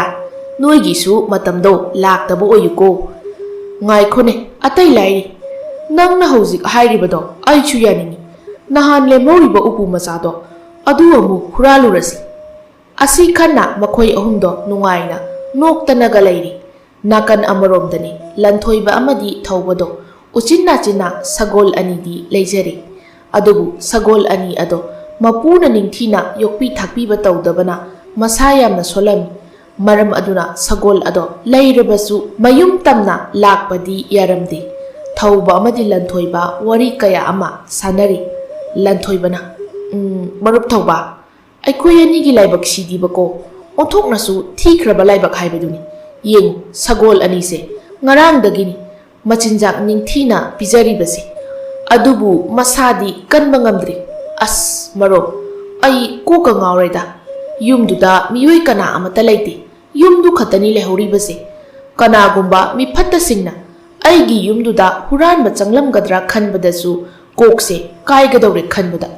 ꯅꯣꯏꯒꯤꯁꯨ ꯃꯇꯝꯗꯣ ꯂꯥꯛꯇꯕ ꯑꯣꯏꯌꯨꯀꯣ꯫ ꯉꯥꯏꯈꯣꯅꯦ, ꯑꯇꯩ ꯂꯥꯏꯔꯤ꯫ ꯅꯪꯅ ꯍꯧꯖꯤꯛ ꯍꯥꯏꯔꯤꯕꯗꯣ ꯑꯩꯁꯨ ꯌꯥꯅꯤꯡꯉꯤ꯫ ꯅꯍꯥꯟ ꯂꯦꯝꯍꯧꯔꯤꯕ ꯎꯄꯨ ꯃꯆꯥꯗꯣ ꯑꯗꯨ ꯑꯃꯨꯛ ꯍꯨꯔꯥꯜꯂꯨꯔꯁꯤ꯫" ꯑꯁꯤ ꯈꯟꯅ ꯃꯈꯣꯏ ꯑꯍꯨꯝꯗꯣ ꯅꯨꯡꯉꯥꯏꯅ ꯅꯣꯛꯇꯅꯒ ꯂꯩꯔꯤ꯫ ꯅꯥꯀꯟ ꯑꯃꯔꯣꯝꯗꯅꯤ ꯂꯟꯊꯣꯏꯕ ꯑꯃꯗꯤ ꯊꯧꯕꯗꯣ ꯎꯆꯤꯟ ꯅꯥꯆꯤꯟꯅ ꯁꯒꯣꯜ ꯑꯅꯤꯗꯤ ꯂꯩꯖꯔꯤ꯫ ꯑꯗꯨꯕꯨ ꯁꯒꯣꯜ ꯑꯅꯤ ꯑꯗꯣ ꯃꯄꯨꯅ ꯅꯤꯡꯊꯤꯅ ꯌꯣꯛꯄꯤ ꯊꯥꯛꯄꯤꯕ ꯇꯧꯗꯕꯅ ꯃꯁꯥ ꯌꯥꯝꯅ ꯁꯣꯜꯂꯝꯃꯤ꯫ ꯃꯔꯝ ꯑꯗꯨꯅ ꯁꯒꯣꯜ ꯑꯗꯣ ꯂꯩꯔꯕꯁꯨ ꯃꯌꯨꯝ ꯇꯝꯅ ꯂꯥꯛꯄꯗꯤ ꯌꯥꯔꯝꯗꯦ꯫ ꯊꯧꯕ ꯑꯃꯗꯤ ꯂꯟꯊꯣꯏꯕ ꯋꯥꯔꯤ ꯀꯌꯥ ꯑꯃ ꯁꯥꯟꯅꯔꯤ꯫ ꯂꯟꯊꯣꯏꯕꯅ, "ꯎꯝ, ꯃꯔꯨꯞ ꯊꯧꯕ, ꯑꯩꯈꯣꯏ ꯑꯅꯤꯒꯤ ꯂꯥꯏꯕꯛꯁꯤꯗꯤꯕꯀꯣ, ꯑꯣꯟꯊꯣꯛꯅꯁꯨ ꯊꯤꯈ꯭ꯔꯕ ꯂꯥꯏꯕꯛ ꯍꯥꯏꯕꯗꯨꯅꯤ꯫ ꯌꯦꯡꯉꯨ, ꯁꯒꯣꯜ ꯑꯅꯤꯁꯦ ꯉꯔꯥꯡꯗꯒꯤꯅꯤ ꯃꯆꯤꯟꯖꯥꯛ ꯅꯤꯡꯊꯤꯅ ꯄꯤꯖꯔꯤꯕꯁꯦ꯫ ꯑꯗꯨꯕꯨ ꯃꯁꯥꯗꯤ ꯀꯟꯕ ꯉꯝꯗ꯭ꯔꯤ꯫ ꯑꯁ, ꯃꯔꯨꯞ, ꯑꯩ ꯀꯣꯛꯀ ꯉꯥꯎꯔꯦꯗ꯫ ꯌꯨꯝꯗꯨꯗ ꯃꯤꯑꯣꯏ ꯀꯅꯥ ꯑꯃꯠꯇ ꯂꯩꯇꯦ꯫ ꯌꯨꯝꯗꯨ ꯈꯛꯇꯅꯤ ꯂꯩꯍꯧꯔꯤꯕꯁꯦ꯫ ꯀꯅꯥꯒꯨꯝꯕ ꯃꯤꯐꯠꯇꯁꯤꯡꯅ ꯑꯩꯒꯤ ꯌꯨꯝꯗꯨꯗ ꯍꯨꯔꯥꯟꯕ ꯆꯪꯂꯝꯒꯗ꯭ꯔꯥ ꯈꯟꯕꯗꯁꯨ ꯀꯣꯛꯁꯦ ꯀꯥꯏꯒꯗꯧꯔꯦ ꯈꯟꯕꯗ꯫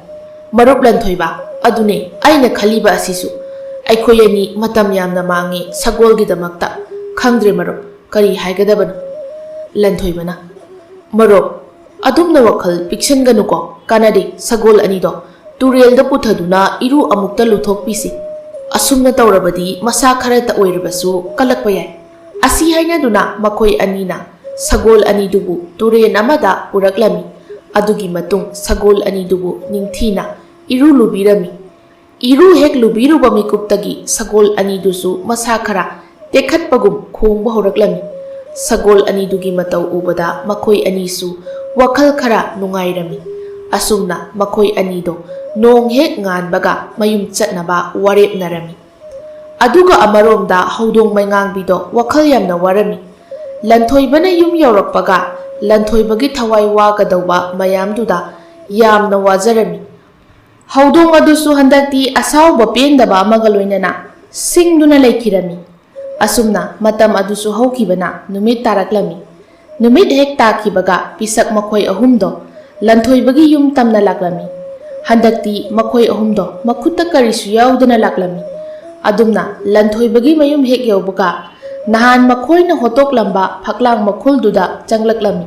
ꯃꯔꯨꯞ ꯂꯟꯊꯣꯏꯕ, ꯑꯗꯨꯅꯦ ꯑꯩꯅ ꯈꯜꯂꯤꯕ ꯑꯁꯤꯁꯨ꯫ ꯑꯩꯈꯣꯏ ꯑꯅꯤ ꯃꯇꯝ ꯌꯥꯝꯅ ꯃꯥꯡꯉꯦ ꯁꯒꯣꯜꯒꯤꯗꯃꯛꯇ꯫ ꯈꯪꯗ꯭ꯔꯦ ꯃꯔꯨꯞ, ꯀꯔꯤ ꯍꯥꯏꯒꯗꯕꯅꯣ?" ꯂꯟꯊꯣꯏꯕꯅ, "ꯃꯔꯨꯞ, ꯑꯗꯨꯝꯅ ꯋꯥꯈꯜ ꯄꯤꯛꯁꯟꯒꯅꯨꯀꯣ, ꯀꯥꯟꯅꯗꯦ꯫ ꯁꯒꯣꯜ ꯑꯅꯤꯗꯣ ꯇꯨꯔꯦꯜꯗ ꯄꯨꯊꯗꯨꯅ ꯏꯔꯨ ꯑꯃꯨꯛꯇ ꯂꯨꯊꯣꯛꯄꯤꯁꯤ꯫ ꯑꯁꯨꯝꯅ ꯇꯧꯔꯕꯗꯤ ꯃꯁꯥ ꯈꯔꯇ ꯑꯣꯏꯔꯕꯁꯨ ꯀꯜꯂꯛꯄ ꯌꯥꯏ꯫" ꯑꯁꯤ ꯍꯥꯏꯅꯗꯨꯅ ꯃꯈꯣꯏ ꯑꯅꯤꯅ ꯁꯒꯣꯜ ꯑꯅꯤꯗꯨꯕꯨ ꯇꯨꯔꯦꯟ ꯑꯃꯗ ꯄꯨꯔꯛꯂꯝꯃꯤ꯫ ꯑꯗꯨꯒꯤ ꯃꯇꯨꯡ ꯁꯒꯣꯜ ꯑꯅꯤꯗꯨꯕꯨ ꯅꯤꯡꯊꯤꯅ ꯏꯔꯨ ꯂꯨꯕꯤꯔꯝꯃꯤ꯫ ꯏꯔꯨ ꯍꯦꯛ ꯂꯨꯕꯤꯔꯨꯕ ꯃꯤꯀꯨꯞꯇꯒꯤ ꯁꯒꯣꯜ ꯑꯅꯤꯗꯨꯁꯨ ꯃꯁꯥ ꯈꯔ ꯇꯦꯛꯈꯠꯄꯒꯨꯝ ꯈꯣꯡꯕ ꯍꯧꯔꯛꯂꯝꯃꯤ꯫ ꯁꯒꯣꯜ ꯑꯅꯤꯗꯨꯒꯤ ꯃꯇꯧ ꯎꯕꯗ ꯃꯈꯣꯏ ꯑꯅꯤꯁꯨ ꯋꯥꯈꯜ ꯈꯔ ꯅꯨꯡꯉꯥꯏꯔꯝꯃꯤ꯫ ꯑꯁꯨꯝꯅ ꯃꯈꯣꯏ ꯑꯅꯤꯗꯣ ꯅꯣꯡ ꯍꯦꯛ ꯉꯥꯟꯕꯒ ꯃꯌꯨꯝ ꯆꯠꯅꯕ ꯋꯥꯔꯦꯞꯅꯔꯝꯃꯤ꯫ ꯑꯗꯨꯒ ꯑꯃꯔꯣꯝꯗ ꯍꯧꯗꯣꯡ ꯃꯩꯉꯥꯡꯕꯤꯗꯣ ꯋꯥꯈꯜ ꯌꯥꯝꯅ ꯋꯥꯔꯝꯃꯤ꯫ ꯂꯟꯊꯣꯏꯕꯅ ꯌꯨꯝ ꯌꯧꯔꯛꯄꯒ ꯂꯟꯊꯣꯏꯕꯒꯤ ꯊꯋꯥꯏ ꯋꯥꯒꯗꯧꯕ ꯃꯌꯥꯝꯗꯨꯗ ꯌꯥꯝꯅ ꯋꯥꯖꯔꯝꯃꯤ꯫ ꯍꯧꯗꯣꯡ ꯑꯗꯨꯁꯨ ꯍꯟꯗꯛꯇꯤ ꯑꯁꯥꯎꯕ ꯄꯦꯟꯗꯕ ꯑꯃꯒ ꯂꯣꯏꯅꯅ ꯁꯤꯡꯗꯨꯅ ꯂꯩꯈꯤꯔꯝꯃꯤ꯫ ꯑꯁꯨꯝꯅ ꯃꯇꯝ ꯑꯗꯨꯁꯨ ꯍꯧꯈꯤꯕꯅ ꯅꯨꯃꯤꯠ ꯇꯥꯔꯛꯂꯝꯃꯤ꯫ ꯅꯨꯃꯤꯠ ꯍꯦꯛ ꯇꯥꯈꯤꯕꯒ ꯄꯤꯁꯛ ꯃꯈꯣꯏ ꯑꯍꯨꯝꯗꯣ ꯂꯟꯊꯣꯏꯕꯒꯤ ꯌꯨꯝ ꯇꯝꯅ ꯂꯥꯛꯂꯝꯃꯤ꯫ ꯍꯟꯗꯛꯇꯤ ꯃꯈꯣꯏ ꯑꯍꯨꯝꯗꯣ ꯃꯈꯨꯠꯇ ꯀꯔꯤꯁꯨ ꯌꯥꯎꯗꯅ ꯂꯥꯛꯂꯝꯃꯤ꯫ ꯑꯗꯨꯝꯅ ꯂꯟꯊꯣꯏꯕꯒꯤ ꯃꯌꯨꯝ ꯍꯦꯛ ꯌꯧꯕꯒ ꯅꯍꯥꯟ ꯃꯈꯣꯏꯅ ꯍꯣꯠꯇꯣꯛꯂꯝꯕ ꯐꯛꯂꯥꯡ ꯃꯈꯨꯜꯗꯨꯗ ꯆꯪꯂꯛꯂꯝꯃꯤ꯫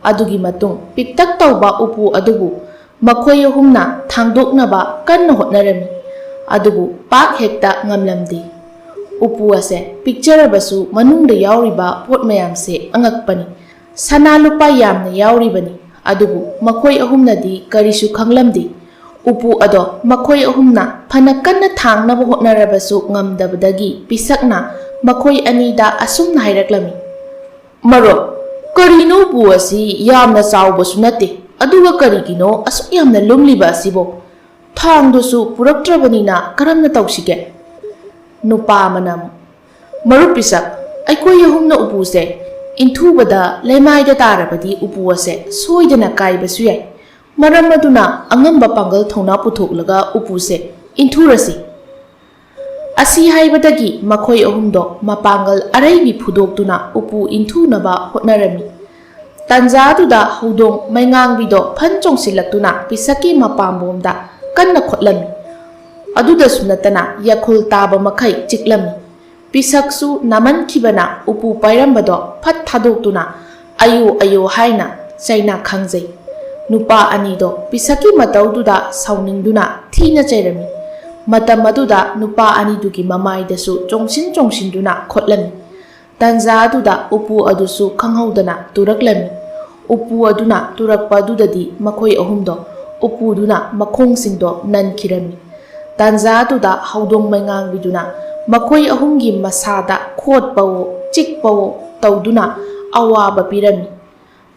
ꯑꯗꯨꯒꯤ ꯃꯇꯨꯡ ꯄꯤꯛꯇꯛ ꯇꯧꯕ ꯎꯄꯨ ꯑꯗꯨꯕꯨ ꯃꯈꯣꯏ ꯑꯍꯨꯝꯅ ꯊꯥꯡꯗꯣꯛꯅꯕ ꯀꯟꯅ ꯍꯣꯠꯅꯔꯝꯃꯤ꯫ ꯑꯗꯨꯕꯨ ꯄꯥꯛ ꯍꯦꯛꯇ ꯉꯝꯂꯝꯗꯦ꯫ ꯎꯄꯨ ꯑꯁꯦ ꯄꯤꯛꯆꯔꯕꯁꯨ ꯃꯅꯨꯡꯗ ꯌꯥꯎꯔꯤꯕ ꯄꯣꯠ ꯃꯌꯥꯝꯁꯦ ꯑꯉꯛꯄꯅꯤ꯫ ꯁꯅꯥ ꯂꯨꯄꯥ ꯌꯥꯝꯅ ꯌꯥꯎꯔꯤꯕꯅꯤ꯫ ꯑꯗꯨꯕꯨ ꯃꯈꯣꯏ ꯑꯍꯨꯝꯅꯗꯤ ꯀꯔꯤꯁꯨ ꯈꯪꯂꯝꯗꯦ꯫ ꯎꯄꯨ ꯑꯗꯣ ꯃꯈꯣꯏ ꯑꯍꯨꯝꯅ ꯐꯅ ꯀꯟꯅ ꯊꯥꯡꯅꯕ ꯍꯣꯠꯅꯔꯕꯁꯨ ꯉꯝꯗꯕꯗꯒꯤ ꯄꯤꯁꯛꯅ ꯃꯈꯣꯏ ꯑꯅꯤꯗ ꯑꯁꯨꯝꯅ ꯍꯥꯏꯔꯛꯂꯝꯃꯤ, "ꯃꯔꯨꯞ, ꯀꯔꯤꯅꯣ ꯎꯄꯨ ꯑꯁꯤ ꯌꯥꯝꯅ ꯆꯥꯎꯕꯁꯨ ꯅꯠꯇꯦ, ꯑꯗꯨꯒ ꯀꯔꯤꯒꯤꯅꯣ ꯑꯁꯨꯛ ꯌꯥꯝꯅ ꯂꯨꯝꯂꯤꯕ ꯑꯁꯤꯕꯣ? ꯊꯥꯡꯗꯨꯁꯨ ꯄꯨꯔꯛꯇ꯭ꯔꯕꯅꯤꯅ ꯀꯔꯝꯅ ꯇꯧꯁꯤꯒꯦ?" ꯅꯨꯄꯥ ꯑꯃꯅ ꯑꯃꯨꯛ, "ꯃꯔꯨꯞ ꯄꯤꯁꯛ, ꯑꯩꯈꯣꯏ ꯑꯍꯨꯝꯅ ꯎꯄꯨꯁꯦ ꯏꯟꯊꯨꯕꯗ ꯂꯩꯃꯥꯏꯗ ꯇꯥꯔꯕꯗꯤ ꯎꯄꯨ ꯑꯁꯦ ꯁꯣꯏꯗꯅ ꯀꯥꯏꯕꯁꯨ ꯌꯥꯏ꯫ ꯃꯔꯝ ꯑꯗꯨꯅ ꯑꯉꯝꯕ ꯄꯥꯡꯒꯜ ꯊꯧꯅꯥ ꯄꯨꯊꯣꯛꯂꯒ ꯎꯄꯨꯁꯦ ꯏꯟꯊꯨꯔꯁꯤ꯫" ꯑꯁꯤ ꯍꯥꯏꯕꯗꯒꯤ ꯃꯈꯣꯏ ꯑꯍꯨꯝꯗꯣ ꯃꯄꯥꯡꯒꯜ ꯑꯔꯩꯕꯤ ꯐꯨꯗꯣꯛꯇꯨꯅ ꯎꯄꯨ ꯏꯟꯊꯨꯅꯕ ꯍꯣꯠꯅꯔꯝꯃꯤ꯫ ꯇꯥꯟꯖꯥꯗꯨꯗ ꯍꯧꯗꯣꯡ ꯃꯩꯉꯥꯡꯕꯤꯗꯣ ꯐꯟ ꯆꯣꯡꯁꯤꯜꯂꯛꯇꯨꯅ ꯄꯤꯁꯛꯀꯤ ꯃꯄꯥꯝꯕꯣꯝꯗ ꯀꯟꯅ ꯈꯣꯠꯂꯝꯃꯤ꯫ ꯑꯗꯨꯗꯁꯨ ꯅꯠꯇꯅ ꯌꯥꯈꯨꯜ ꯇꯥꯕ ꯃꯈꯩ ꯆꯤꯛꯂꯝꯃꯤ꯫ ꯄꯤꯁꯛꯁꯨ ꯅꯥꯃꯟꯈꯤꯕꯅ ꯎꯄꯨ ꯄꯥꯏꯔꯝꯕꯗꯣ ꯐꯠ ꯊꯥꯗꯣꯛꯇꯨꯅ "ꯑꯌꯣ ꯑꯌꯣ" ꯍꯥꯏꯅ ꯆꯩꯅꯥ ꯈꯥꯡꯖꯩ꯫ ꯅꯨꯄꯥ ꯑꯅꯤꯗꯣ ꯄꯤꯁꯛꯀꯤ ꯃꯇꯧꯗꯨꯗ ꯁꯥꯎꯅꯤꯡꯗꯨꯅ ꯊꯤꯅ ꯆꯩꯔꯝꯃꯤ꯫ ꯃꯇꯝ ꯑꯗꯨꯗ ꯅꯨꯄꯥ ꯑꯅꯤꯗꯨꯒꯤ ꯃꯃꯥꯏꯗꯁꯨ ꯆꯣꯡꯁꯤꯟ ꯆꯣꯡꯁꯤꯟꯗꯨꯅ ꯈꯣꯠꯂꯝꯃꯤ꯫ ꯇꯥꯟꯖꯥ ꯑꯗꯨꯗ ꯎꯄꯨ ꯑꯗꯨꯁꯨ ꯈꯪꯍꯧꯗꯅ ꯇꯨꯔꯛꯂꯝꯃꯤ꯫ ꯎꯄꯨ ꯑꯗꯨꯅ ꯇꯨꯔꯛꯄ ꯑꯗꯨꯗꯗꯤ ꯃꯈꯣꯏ ꯑꯍꯨꯝꯗꯣ ꯎꯄꯨꯗꯨꯅ ꯃꯈꯣꯡꯁꯤꯡꯗꯣ ꯅꯟꯈꯤꯔꯝꯃꯤ꯫ ꯇꯥꯟꯖꯥ ꯑꯗꯨꯗ ꯍꯧꯗꯣꯡ ꯃꯩꯉꯥꯡꯕꯤꯗꯨꯅ ꯃꯈꯣꯏ ꯑꯍꯨꯝꯒꯤ ꯃꯁꯥꯗ ꯈꯣꯠꯄꯋꯣ ꯆꯤꯛꯄꯋꯣ ꯇꯧꯗꯨꯅ ꯑꯋꯥꯕ ꯄꯤꯔꯝꯃꯤ꯫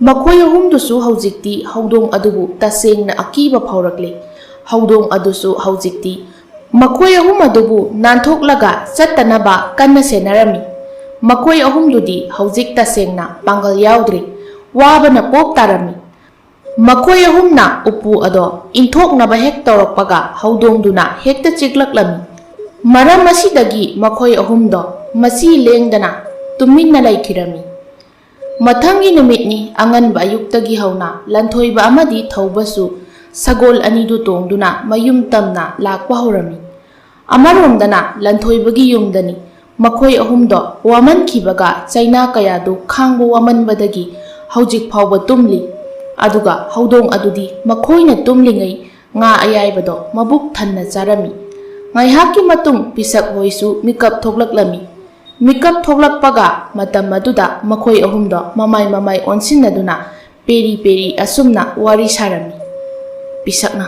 ꯃꯈꯣꯏ ꯑꯍꯨꯝꯗꯨꯁꯨ ꯍꯧꯖꯤꯛꯇꯤ ꯍꯧꯗꯣꯡ ꯑꯗꯨꯕꯨ ꯇꯁꯦꯡꯅ ꯑꯀꯤꯕ ꯐꯥꯎꯔꯛꯂꯦ꯫ ꯍꯧꯗꯣꯡ ꯑꯗꯨꯁꯨ ꯍꯧꯖꯤꯛꯇꯤ ꯃꯈꯣꯏ ꯑꯍꯨꯝ ꯑꯗꯨꯕꯨ ꯅꯥꯟꯊꯣꯛꯂꯒ ꯆꯠꯇꯅꯕ ꯀꯟꯅ ꯁꯦꯟꯅꯔꯝꯃꯤ꯫ ꯃꯈꯣꯏ ꯑꯍꯨꯝꯗꯨꯗꯤ ꯍꯧꯖꯤꯛ ꯇꯁꯦꯡꯅ ꯄꯥꯡꯒꯜ ꯌꯥꯎꯗ꯭ꯔꯦ, ꯋꯥꯕꯅ ꯄꯣꯞ ꯇꯥꯔꯝꯃꯤ꯫ ꯃꯈꯣꯏ ꯑꯍꯨꯝꯅ ꯎꯄꯨ ꯑꯗꯣ ꯏꯟꯊꯣꯛꯅꯕ ꯍꯦꯛ ꯇꯧꯔꯛꯄꯒ ꯍꯧꯗꯣꯡꯗꯨꯅ ꯍꯦꯛꯇ ꯆꯤꯛꯂꯛꯂꯝꯃꯤ꯫ ꯃꯔꯝ ꯑꯁꯤꯗꯒꯤ ꯃꯈꯣꯏ ꯑꯍꯨꯝꯗꯣ ꯃꯆꯤ ꯂꯦꯡꯗꯅ ꯇꯨꯃꯤꯟꯅ ꯂꯩꯈꯤꯔꯝꯃꯤ꯫ ꯃꯊꯪꯒꯤ ꯅꯨꯃꯤꯠꯅꯤ꯫ ꯑꯉꯟꯕ ꯑꯌꯨꯛꯇꯒꯤ ꯍꯧꯅ ꯂꯟꯊꯣꯏꯕ ꯑꯃꯗꯤ ꯊꯧꯕꯁꯨ ꯁꯒꯣꯜ ꯑꯅꯤꯗꯨ ꯇꯣꯡꯗꯨꯅ ꯃꯌꯨꯝ ꯇꯝꯅ ꯂꯥꯛꯄ ꯍꯧꯔꯝꯃꯤ꯫ ꯑꯃꯔꯣꯝꯗꯅ ꯂꯟꯊꯣꯏꯕꯒꯤ ꯌꯨꯝꯗꯅꯤ꯫ ꯃꯈꯣꯏ ꯑꯍꯨꯝꯗꯣ ꯋꯥꯃꯟꯈꯤꯕꯒ ꯆꯩꯅꯥ ꯀꯌꯥꯗꯨ ꯈꯥꯡꯕ ꯋꯥꯃꯟꯕꯗꯒꯤ ꯍꯧꯖꯤꯛ ꯐꯥꯎꯕ ꯇꯨꯝꯂꯤ꯫ ꯑꯗꯨꯒ ꯍꯧꯗꯣꯡ ꯑꯗꯨꯗꯤ ꯃꯈꯣꯏꯅ ꯇꯨꯝꯂꯤꯉꯩ ꯉꯥ ꯑꯌꯥꯏꯕꯗꯣ ꯃꯕꯨꯛ ꯊꯟꯅ ꯆꯥꯔꯝꯃꯤ꯫ ꯉꯥꯏꯍꯥꯛꯀꯤ ꯃꯇꯨꯡ ꯄꯤꯁꯛ ꯍꯣꯏꯁꯨ ꯃꯤꯀꯞ ꯊꯣꯛꯂꯛꯂꯝꯃꯤ꯫ ꯃꯤꯀꯞ ꯊꯣꯛꯂꯛꯄꯒ ꯃꯇꯝ ꯑꯗꯨꯗ ꯃꯈꯣꯏ ꯑꯍꯨꯝꯗꯣ ꯃꯃꯥꯏ ꯃꯃꯥꯏ ꯑꯣꯟꯁꯤꯟꯅꯗꯨꯅ ꯄꯦꯔꯤ ꯄꯦꯔꯤ ꯑꯁꯨꯝꯅ ꯋꯥꯔꯤ ꯁꯥꯔꯝꯃꯤ꯫ ꯄꯤꯁꯛꯅ,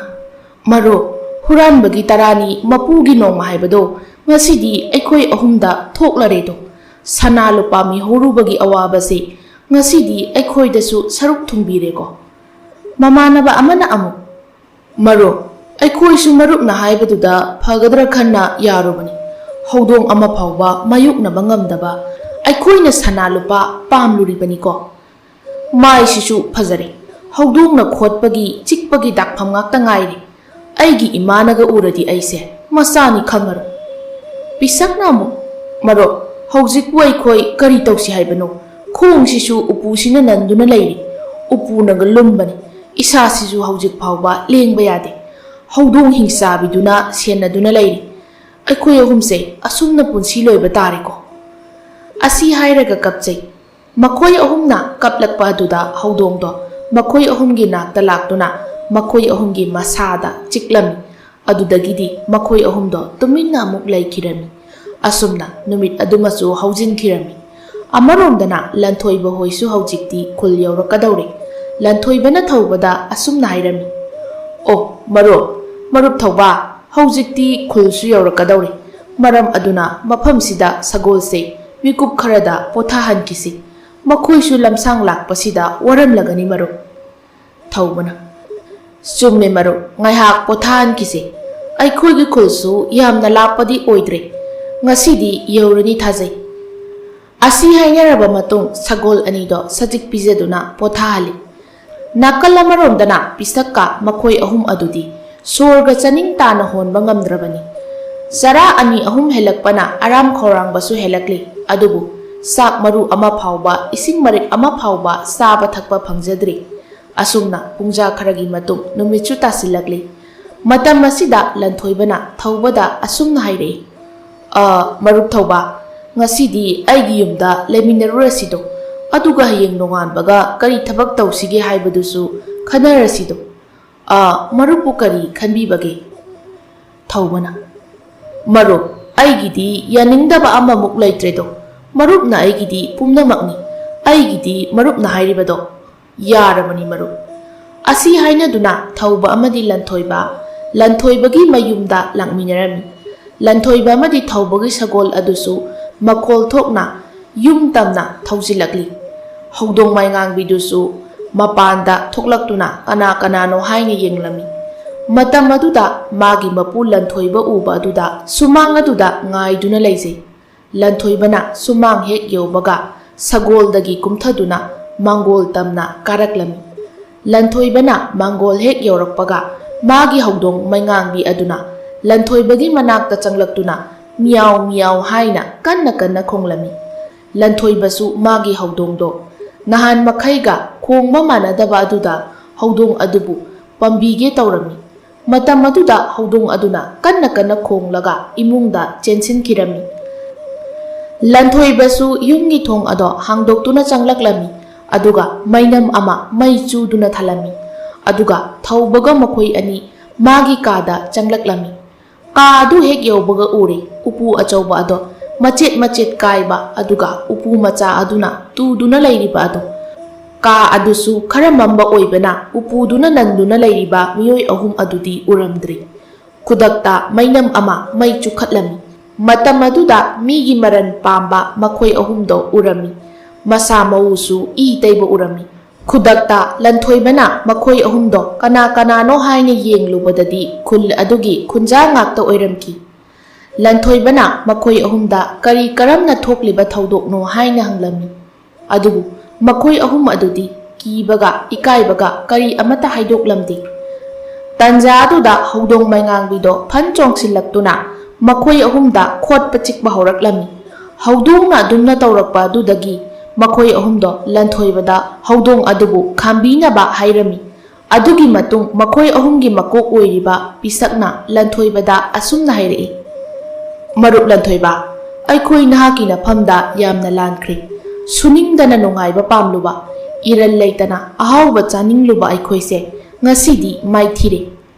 ꯃꯔꯨꯞ, ꯍꯨꯔꯥꯟꯕꯒꯤ ꯇꯔꯥꯅꯤ ꯃꯄꯨꯒꯤ ꯅꯣꯡꯃ ꯍꯥꯏꯕꯗꯣ ꯉꯁꯤꯗꯤ ꯑꯩꯈꯣꯏ ꯑꯍꯨꯝꯗ ꯊꯣꯛꯂꯔꯦꯗꯣ꯫ ꯁꯅꯥ ꯂꯨꯄꯥ ꯃꯤꯍꯧꯔꯨꯕꯒꯤ ꯑꯋꯥꯕꯁꯦ ꯉꯁꯤꯗꯤ ꯑꯩꯈꯣꯏꯗꯁꯨ ꯁꯔꯨꯛ ꯊꯨꯡꯕꯤꯔꯦꯀꯣ꯫ ꯃꯃꯥꯟꯅꯕ ꯑꯃꯅ ꯑꯃꯨꯛ, "ꯃꯔꯨꯞ, ꯑꯩꯈꯣꯏꯁꯨ ꯃꯔꯨꯞꯅ ꯍꯥꯏꯕꯗꯨꯗ ꯐꯒꯗ꯭ꯔꯥ ꯈꯟꯅ ꯌꯥꯔꯨꯕꯅꯤ꯫ ꯍꯧꯗꯣꯡ ꯑꯃ ꯐꯥꯎꯕ ꯃꯥꯌꯣꯛꯅꯕ ꯉꯝꯗꯕ ꯑꯩꯈꯣꯏꯅ ꯁꯅꯥ ꯂꯨꯄꯥ ꯄꯥꯝꯂꯨꯔꯤꯕꯅꯤꯀꯣ꯫ ꯃꯥꯏꯁꯤꯁꯨ ꯐꯖꯔꯦ꯫ ꯍꯧꯗꯣꯡꯅ ꯈꯣꯠꯄꯒꯤ, ꯆꯤꯛꯄꯒꯤ ꯗꯥꯛꯐꯝ ꯉꯥꯛꯇ ꯉꯥꯏꯔꯦ꯫ ꯑꯩꯒꯤ ꯏꯃꯥꯅꯒ ꯎꯔꯗꯤ ꯑꯩꯁꯦ ꯃꯆꯥꯅꯤ ꯈꯪꯉꯔꯣꯏ꯫" ꯄꯤꯁꯛꯅ ꯑꯃꯨꯛ, "ꯃꯔꯨꯞ, ꯍꯧꯖꯤꯛꯄꯨ ꯑꯩꯈꯣꯏ ꯀꯔꯤ ꯇꯧꯁꯤ ꯍꯥꯏꯕꯅꯣ? ꯈꯣꯡꯁꯤꯁꯨ ꯎꯄꯨꯁꯤꯅ ꯅꯟꯗꯨꯅ ꯂꯩꯔꯤ꯫ ꯎꯄꯨꯅꯒ ꯂꯨꯝꯕꯅꯤ꯫ ꯏꯁꯥꯁꯤꯁꯨ ꯍꯧꯖꯤꯛ ꯐꯥꯎꯕ ꯂꯦꯡꯕ ꯌꯥꯗꯦ꯫ ꯍꯧꯗꯣꯡ ꯍꯤꯡꯆꯥꯕꯤꯗꯨꯅ ꯁꯦꯟꯅꯗꯨꯅ ꯂꯩꯔꯤ꯫ ꯑꯩꯈꯣꯏ ꯑꯍꯨꯝꯁꯦ ꯑꯁꯨꯝꯅ ꯄꯨꯟꯁꯤ ꯂꯣꯏꯕ ꯇꯥꯔꯦꯀꯣ꯫" ꯑꯁꯤ ꯍꯥꯏꯔꯒ ꯀꯞꯆꯩ꯫ ꯃꯈꯣꯏ ꯑꯍꯨꯝꯅ ꯀꯞꯂꯛꯄ ꯑꯗꯨꯗ ꯍꯧꯗꯣꯡꯗꯣ ꯃꯈꯣꯏ ꯑꯍꯨꯝꯒꯤ ꯅꯥꯛꯇ ꯂꯥꯛꯇꯨꯅ ꯃꯈꯣꯏ ꯑꯍꯨꯝꯒꯤ ꯃꯁꯥꯗ ꯆꯤꯛꯂꯝꯃꯤ꯫ ꯑꯗꯨꯗꯒꯤꯗꯤ ꯃꯈꯣꯏ ꯑꯍꯨꯝꯗꯣ ꯇꯨꯃꯤꯟꯅ ꯑꯃꯨꯛ ꯂꯩꯈꯤꯔꯝꯃꯤ꯫ ꯑꯁꯨꯝꯅ ꯅꯨꯃꯤꯠ ꯑꯗꯨꯃꯁꯨ ꯍꯧꯖꯤꯟꯈꯤꯔꯝꯃꯤ꯫ ꯑꯃꯔꯣꯝꯗꯅ ꯂꯟꯊꯣꯏꯕ ꯍꯣꯏꯁꯨ ꯍꯧꯖꯤꯛꯇꯤ ꯈꯨꯜ ꯌꯧꯔꯛꯀꯗꯧꯔꯦ꯫ ꯂꯟꯊꯣꯏꯕꯅ ꯊꯧꯕꯗ ꯑꯁꯨꯝꯅ ꯍꯥꯏꯔꯝꯃꯤ, "ꯑꯣ, ꯃꯔꯨꯞ, ꯃꯔꯨꯞ ꯊꯧꯕ, ꯍꯧꯖꯤꯛꯇꯤ ꯈꯨꯜꯁꯨ ꯌꯧꯔꯛꯀꯗꯧꯔꯦ꯫ ꯃꯔꯝ ꯑꯗꯨꯅ ꯃꯐꯝꯁꯤꯗ ꯁꯒꯣꯜꯁꯦ ꯃꯤꯀꯨꯞ ꯈꯔꯗ ꯄꯣꯊꯥꯍꯟꯈꯤꯁꯤ꯫ ꯃꯈꯣꯏꯁꯨ ꯂꯝꯁꯥꯡ ꯂꯥꯛꯄꯁꯤꯗ ꯋꯥꯔꯝꯂꯒꯅꯤ, ꯃꯔꯨꯞ꯫" ꯊꯧꯕꯅ, "ꯆꯨꯝꯃꯦ ꯃꯔꯨꯞ, ꯉꯥꯏꯍꯥꯛ ꯄꯣꯊꯥꯍꯟꯈꯤꯁꯦ꯫ ꯑꯩꯈꯣꯏꯒꯤ ꯈꯨꯜꯁꯨ ꯌꯥꯝꯅ ꯂꯥꯞꯄꯗꯤ ꯑꯣꯏꯗ꯭ꯔꯦ꯫ ꯉꯁꯤꯗꯤ ꯌꯧꯔꯅꯤ ꯊꯥꯖꯩ꯫" ꯑꯁꯤ ꯍꯥꯏꯅꯔꯕ ꯃꯇꯨꯡ ꯁꯒꯣꯜ ꯑꯅꯤꯗꯣ ꯁꯖꯤꯛ ꯄꯤꯖꯗꯨꯅ ꯄꯣꯊꯥꯍꯜꯂꯤ꯫ ꯅꯥꯀꯜ ꯑꯃꯔꯣꯝꯗꯅ ꯄꯤꯁꯛꯀ ꯃꯈꯣꯏ ꯑꯍꯨꯝ ꯑꯗꯨꯗꯤ ꯁꯣꯔꯒ ꯆꯥꯅꯤꯡ ꯇꯥꯅ ꯍꯣꯟꯕ ꯉꯝꯗ꯭ꯔꯕꯅꯤ꯫ ꯆꯔꯥ ꯑꯅꯤ ꯑꯍꯨꯝ ꯍꯦꯜꯂꯛꯄꯅ ꯑꯔꯥꯝ ꯈꯧꯔꯥꯡꯕꯁꯨ ꯍꯦꯜꯂꯛꯂꯤ꯫ ꯑꯗꯨꯕꯨ ꯆꯥꯛ ꯃꯔꯨ ꯑꯃ ꯐꯥꯎꯕ, ꯏꯁꯤꯡ ꯃꯔꯤꯛ ꯑꯃ ꯐꯥꯎꯕ ꯆꯥꯕ ꯊꯛꯄ ꯐꯪꯖꯗ꯭ꯔꯤ꯫ ꯑꯁꯨꯝꯅ ꯄꯨꯡꯖꯥ ꯈꯔꯒꯤ ꯃꯇꯨꯡ ꯅꯨꯃꯤꯠꯁꯨ ꯇꯥꯁꯤꯜꯂꯛꯂꯤ꯫ ꯃꯇꯝ ꯑꯁꯤꯗ ꯂꯟꯊꯣꯏꯕꯅ ꯊꯧꯕꯗ ꯑꯁꯨꯝꯅ ꯍꯥꯏꯔꯛꯏ, "ꯑ, ꯃꯔꯨꯞ ꯊꯧꯕ, ꯉꯁꯤꯗꯤ ꯑꯩꯒꯤ ꯌꯨꯝꯗ ꯂꯩꯃꯤꯟꯅꯔꯨꯔꯁꯤꯗꯣ, ꯑꯗꯨꯒ ꯍꯌꯦꯡ ꯅꯣꯡꯉꯥꯟꯕꯒ ꯀꯔꯤ ꯊꯕꯛ ꯇꯧꯁꯤꯒꯦ ꯍꯥꯏꯕꯗꯨꯁꯨ ꯈꯟꯅꯔꯁꯤꯗꯣ꯫ ꯑ, ꯃꯔꯨꯞꯄꯨ ꯀꯔꯤ ꯈꯟꯕꯤꯕꯒꯦ?" ꯊꯧꯕꯅ, "ꯃꯔꯨꯞ, ꯑꯩꯒꯤꯗꯤ ꯌꯥꯅꯤꯡꯗꯕ ꯑꯃꯃꯨꯛ ꯂꯩꯇ꯭ꯔꯦꯗꯣ꯫ ꯃꯔꯨꯞꯅ ꯑꯩꯒꯤꯗꯤ ꯄꯨꯝꯅꯃꯛꯅꯤ꯫ ꯑꯩꯒꯤꯗꯤ ꯃꯔꯨꯞꯅ ꯍꯥꯏꯔꯤꯕꯗꯣ ꯌꯥꯔꯕꯅꯤ, ꯃꯔꯨꯞ꯫" ꯑꯁꯤ ꯍꯥꯏꯅꯗꯨꯅ ꯊꯧꯕ ꯑꯃꯗꯤ ꯂꯟꯊꯣꯏꯕ ꯂꯟꯊꯣꯏꯕꯒꯤ ꯃꯌꯨꯝꯗ ꯂꯥꯛꯃꯤꯟꯅꯔꯝꯃꯤ꯫ ꯂꯟꯊꯣꯏꯕ ꯑꯃꯗꯤ ꯊꯧꯕꯒꯤ ꯁꯒꯣꯜ ꯑꯗꯨꯁꯨ ꯃꯈꯣꯜ ꯊꯣꯛꯅ ꯌꯨꯝ ꯇꯝꯅ ꯊꯧꯖꯤꯜꯂꯛꯂꯤ꯫ ꯍꯧꯗꯣꯡ ꯃꯩꯉꯥꯡꯕꯤꯗꯨꯁꯨ ꯃꯄꯥꯟꯗ ꯊꯣꯛꯂꯛꯇꯨꯅ ꯀꯅꯥ ꯀꯅꯥꯅꯣ ꯍꯥꯏꯅ ꯌꯦꯡꯂꯝꯃꯤ꯫ ꯃꯇꯝ ꯑꯗꯨꯗ ꯃꯥꯒꯤ ꯃꯄꯨ ꯂꯟꯊꯣꯏꯕ ꯎꯕ ꯑꯗꯨꯗ ꯁꯨꯃꯥꯡ ꯑꯗꯨꯗ ꯉꯥꯏꯗꯨꯅ ꯂꯩꯖꯩ꯫ ꯂꯟꯊꯣꯏꯕꯅ ꯁꯨꯃꯥꯡ ꯍꯦꯛ ꯌꯧꯕꯒ ꯁꯒꯣꯜꯗꯒꯤ ꯀꯨꯝꯊꯗꯨꯅ ꯃꯥꯡꯒꯣꯜ ꯇꯝꯅ ꯀꯥꯔꯛꯂꯝꯃꯤ꯫ ꯂꯟꯊꯣꯏꯕꯅ ꯃꯥꯡꯒꯣꯜ ꯍꯦꯛ ꯌꯧꯔꯛꯄꯒ ꯃꯥꯒꯤ ꯍꯧꯗꯣꯡ ꯃꯩꯉꯥꯡꯕꯤ ꯑꯗꯨꯅ ꯂꯟꯊꯣꯏꯕꯒꯤ ꯃꯅꯥꯛꯇ ꯆꯪꯂꯛꯇꯨꯅ ꯃꯤꯌꯥꯎ ꯃꯤꯌꯥꯎ ꯍꯥꯏꯅ ꯀꯟꯅ ꯀꯟꯅ ꯈꯣꯡꯂꯝꯃꯤ꯫ ꯂꯟꯊꯣꯏꯕꯁꯨ ꯃꯥꯒꯤ ꯍꯧꯗꯣꯡꯗꯣ ꯅꯍꯥꯟ ꯃꯈꯩꯒ ꯈꯣꯡꯕ ꯃꯥꯟꯅꯗꯕ ꯑꯗꯨꯗ ꯍꯧꯗꯣꯡ ꯑꯗꯨꯕꯨ ꯄꯥꯝꯕꯤꯒꯦ ꯇꯧꯔꯝꯃꯤ꯫ ꯃꯇꯝ ꯑꯗꯨꯗ ꯍꯧꯗꯣꯡ ꯑꯗꯨꯅ ꯀꯟꯅ ꯀꯟꯅ ꯈꯣꯡꯂꯒ ꯏꯃꯨꯡꯗ ꯆꯦꯟꯁꯤꯟꯈꯤꯔꯝꯃꯤ꯫ ꯂꯟꯊꯣꯏꯕꯁꯨ ꯌꯨꯝꯒꯤ ꯊꯣꯡ ꯑꯗꯣ ꯍꯥꯡꯗꯣꯛꯇꯨꯅ ꯆꯪꯂꯛꯂꯝꯃꯤ꯫ ꯑꯗꯨꯒ ꯃꯩꯅꯝ ꯑꯃ ꯃꯩ ꯆꯨꯗꯨꯅ ꯊꯜꯂꯝꯃꯤ꯫ ꯑꯗꯨꯒ ꯊꯧꯕꯒ ꯃꯈꯣꯏ ꯑꯅꯤ ꯃꯥꯒꯤ ꯀꯥꯗ ꯆꯪꯂꯛꯂꯝꯃꯤ꯫ ꯀꯥ ꯑꯗꯨ ꯍꯦꯛ ꯌꯧꯕꯒ ꯎꯔꯦ, ꯎꯄꯨ ꯑꯆꯧꯕ ꯑꯗꯣ ꯃꯆꯦꯠ ꯃꯆꯦꯠ ꯀꯥꯏꯕ, ꯑꯗꯨꯒ ꯎꯄꯨ ꯃꯆꯥ ꯑꯗꯨꯅ ꯇꯨꯗꯨꯅ ꯂꯩꯔꯤꯕ ꯑꯗꯣ꯫ ꯀꯥ ꯑꯗꯨꯁꯨ ꯈꯔ ꯃꯝꯕ ꯑꯣꯏꯕꯅ ꯎꯄꯨꯗꯨꯅ ꯅꯟꯗꯨꯅ ꯂꯩꯔꯤꯕ ꯃꯤꯑꯣꯏ ꯑꯍꯨꯝ ꯑꯗꯨꯗꯤ ꯎꯔꯝꯗ꯭ꯔꯤ꯫ ꯈꯨꯗꯛꯇ ꯃꯩꯅꯝ ꯑꯃ ꯃꯩ ꯆꯨꯈꯠꯂꯝꯃꯤ꯫ ꯃꯇꯝ ꯑꯗꯨꯗ ꯃꯤꯒꯤ ꯃꯔꯟ ꯄꯥꯝꯕ ꯃꯈꯣꯏ ꯑꯍꯨꯝꯗꯣ ꯎꯔꯝꯃꯤ꯫ ꯃꯁꯥ ꯃꯎꯁꯨ ꯏ ꯇꯩꯕ ꯎꯔꯝꯃꯤ꯫ ꯈꯨꯗꯛꯇ ꯂꯟꯊꯣꯏꯕꯅ ꯃꯈꯣꯏ ꯑꯍꯨꯝꯗꯣ ꯀꯅꯥ ꯀꯅꯥꯅꯣ ꯍꯥꯏꯅ ꯌꯦꯡꯂꯨꯕꯗꯗꯤ ꯈꯨꯜ ꯑꯗꯨꯒꯤ ꯈꯨꯟꯖꯥ ꯉꯥꯛꯇ ꯑꯣꯏꯔꯝꯈꯤ꯫ ꯂꯟꯊꯣꯏꯕꯅ ꯃꯈꯣꯏ ꯑꯍꯨꯝꯗ ꯀꯔꯤ ꯀꯔꯝꯅ ꯊꯣꯛꯂꯤꯕ ꯊꯧꯗꯣꯛꯅꯣ ꯍꯥꯏꯅ ꯍꯪꯂꯝꯃꯤ꯫ ꯑꯗꯨꯕꯨ ꯃꯈꯣꯏ ꯑꯍꯨꯝ ꯑꯗꯨꯗꯤ ꯀꯤꯕꯒ ꯏꯀꯥꯏꯕꯒ ꯀꯔꯤ ꯑꯃꯠꯇ ꯍꯥꯏꯗꯣꯛꯂꯝꯗꯦ꯫ ꯇꯟꯖꯥ ꯑꯗꯨꯗ ꯍꯧꯗꯣꯡ ꯃꯩꯉꯥꯡꯕꯤꯗꯣ ꯐꯟ ꯆꯣꯡꯁꯤꯜꯂꯛꯇꯨꯅ ꯃꯈꯣꯏ ꯑꯍꯨꯝꯗ ꯈꯣꯠꯄ ꯆꯤꯛꯄ ꯍꯧꯔꯛꯂꯝꯃꯤ꯫ ꯍꯧꯗꯣꯡꯅ ꯑꯗꯨꯝꯅ ꯇꯧꯔꯛꯄ ꯑꯗꯨꯗꯒꯤ ꯃꯈꯣꯏ ꯑꯍꯨꯝꯗꯣ ꯂꯟꯊꯣꯏꯕꯗ ꯍꯧꯗꯣꯡ ꯑꯗꯨꯕꯨ ꯈꯥꯝꯕꯤꯅꯕ ꯍꯥꯏꯔꯝꯃꯤ꯫ ꯑꯗꯨꯒꯤ ꯃꯇꯨꯡ ꯃꯈꯣꯏ ꯑꯍꯨꯝꯒꯤ ꯃꯀꯣꯛ ꯑꯣꯏꯔꯤꯕ ꯄꯤꯁꯛꯅ ꯂꯟꯊꯣꯏꯕꯗ ꯑꯁꯨꯝꯅ ꯍꯥꯏꯔꯛꯏ, "ꯃꯔꯨꯞ ꯂꯟꯊꯣꯏꯕ, ꯑꯩꯈꯣꯏ ꯅꯍꯥꯛꯀꯤ ꯅꯐꯝꯗ ꯌꯥꯝꯅ ꯂꯥꯟꯈ꯭ꯔꯦ꯫ ꯁꯨꯅꯤꯡꯗꯅ ꯅꯨꯡꯉꯥꯏꯕ ꯄꯥꯝꯂꯨꯕ, ꯏꯔꯟ ꯂꯩꯇꯅ ꯑꯍꯥꯎꯕ ꯆꯥꯅꯤꯡꯂꯨꯕ ꯑꯩꯈꯣꯏꯁꯦ ꯉꯁꯤꯗꯤ ꯃꯥꯏꯊꯤꯔꯦ꯫"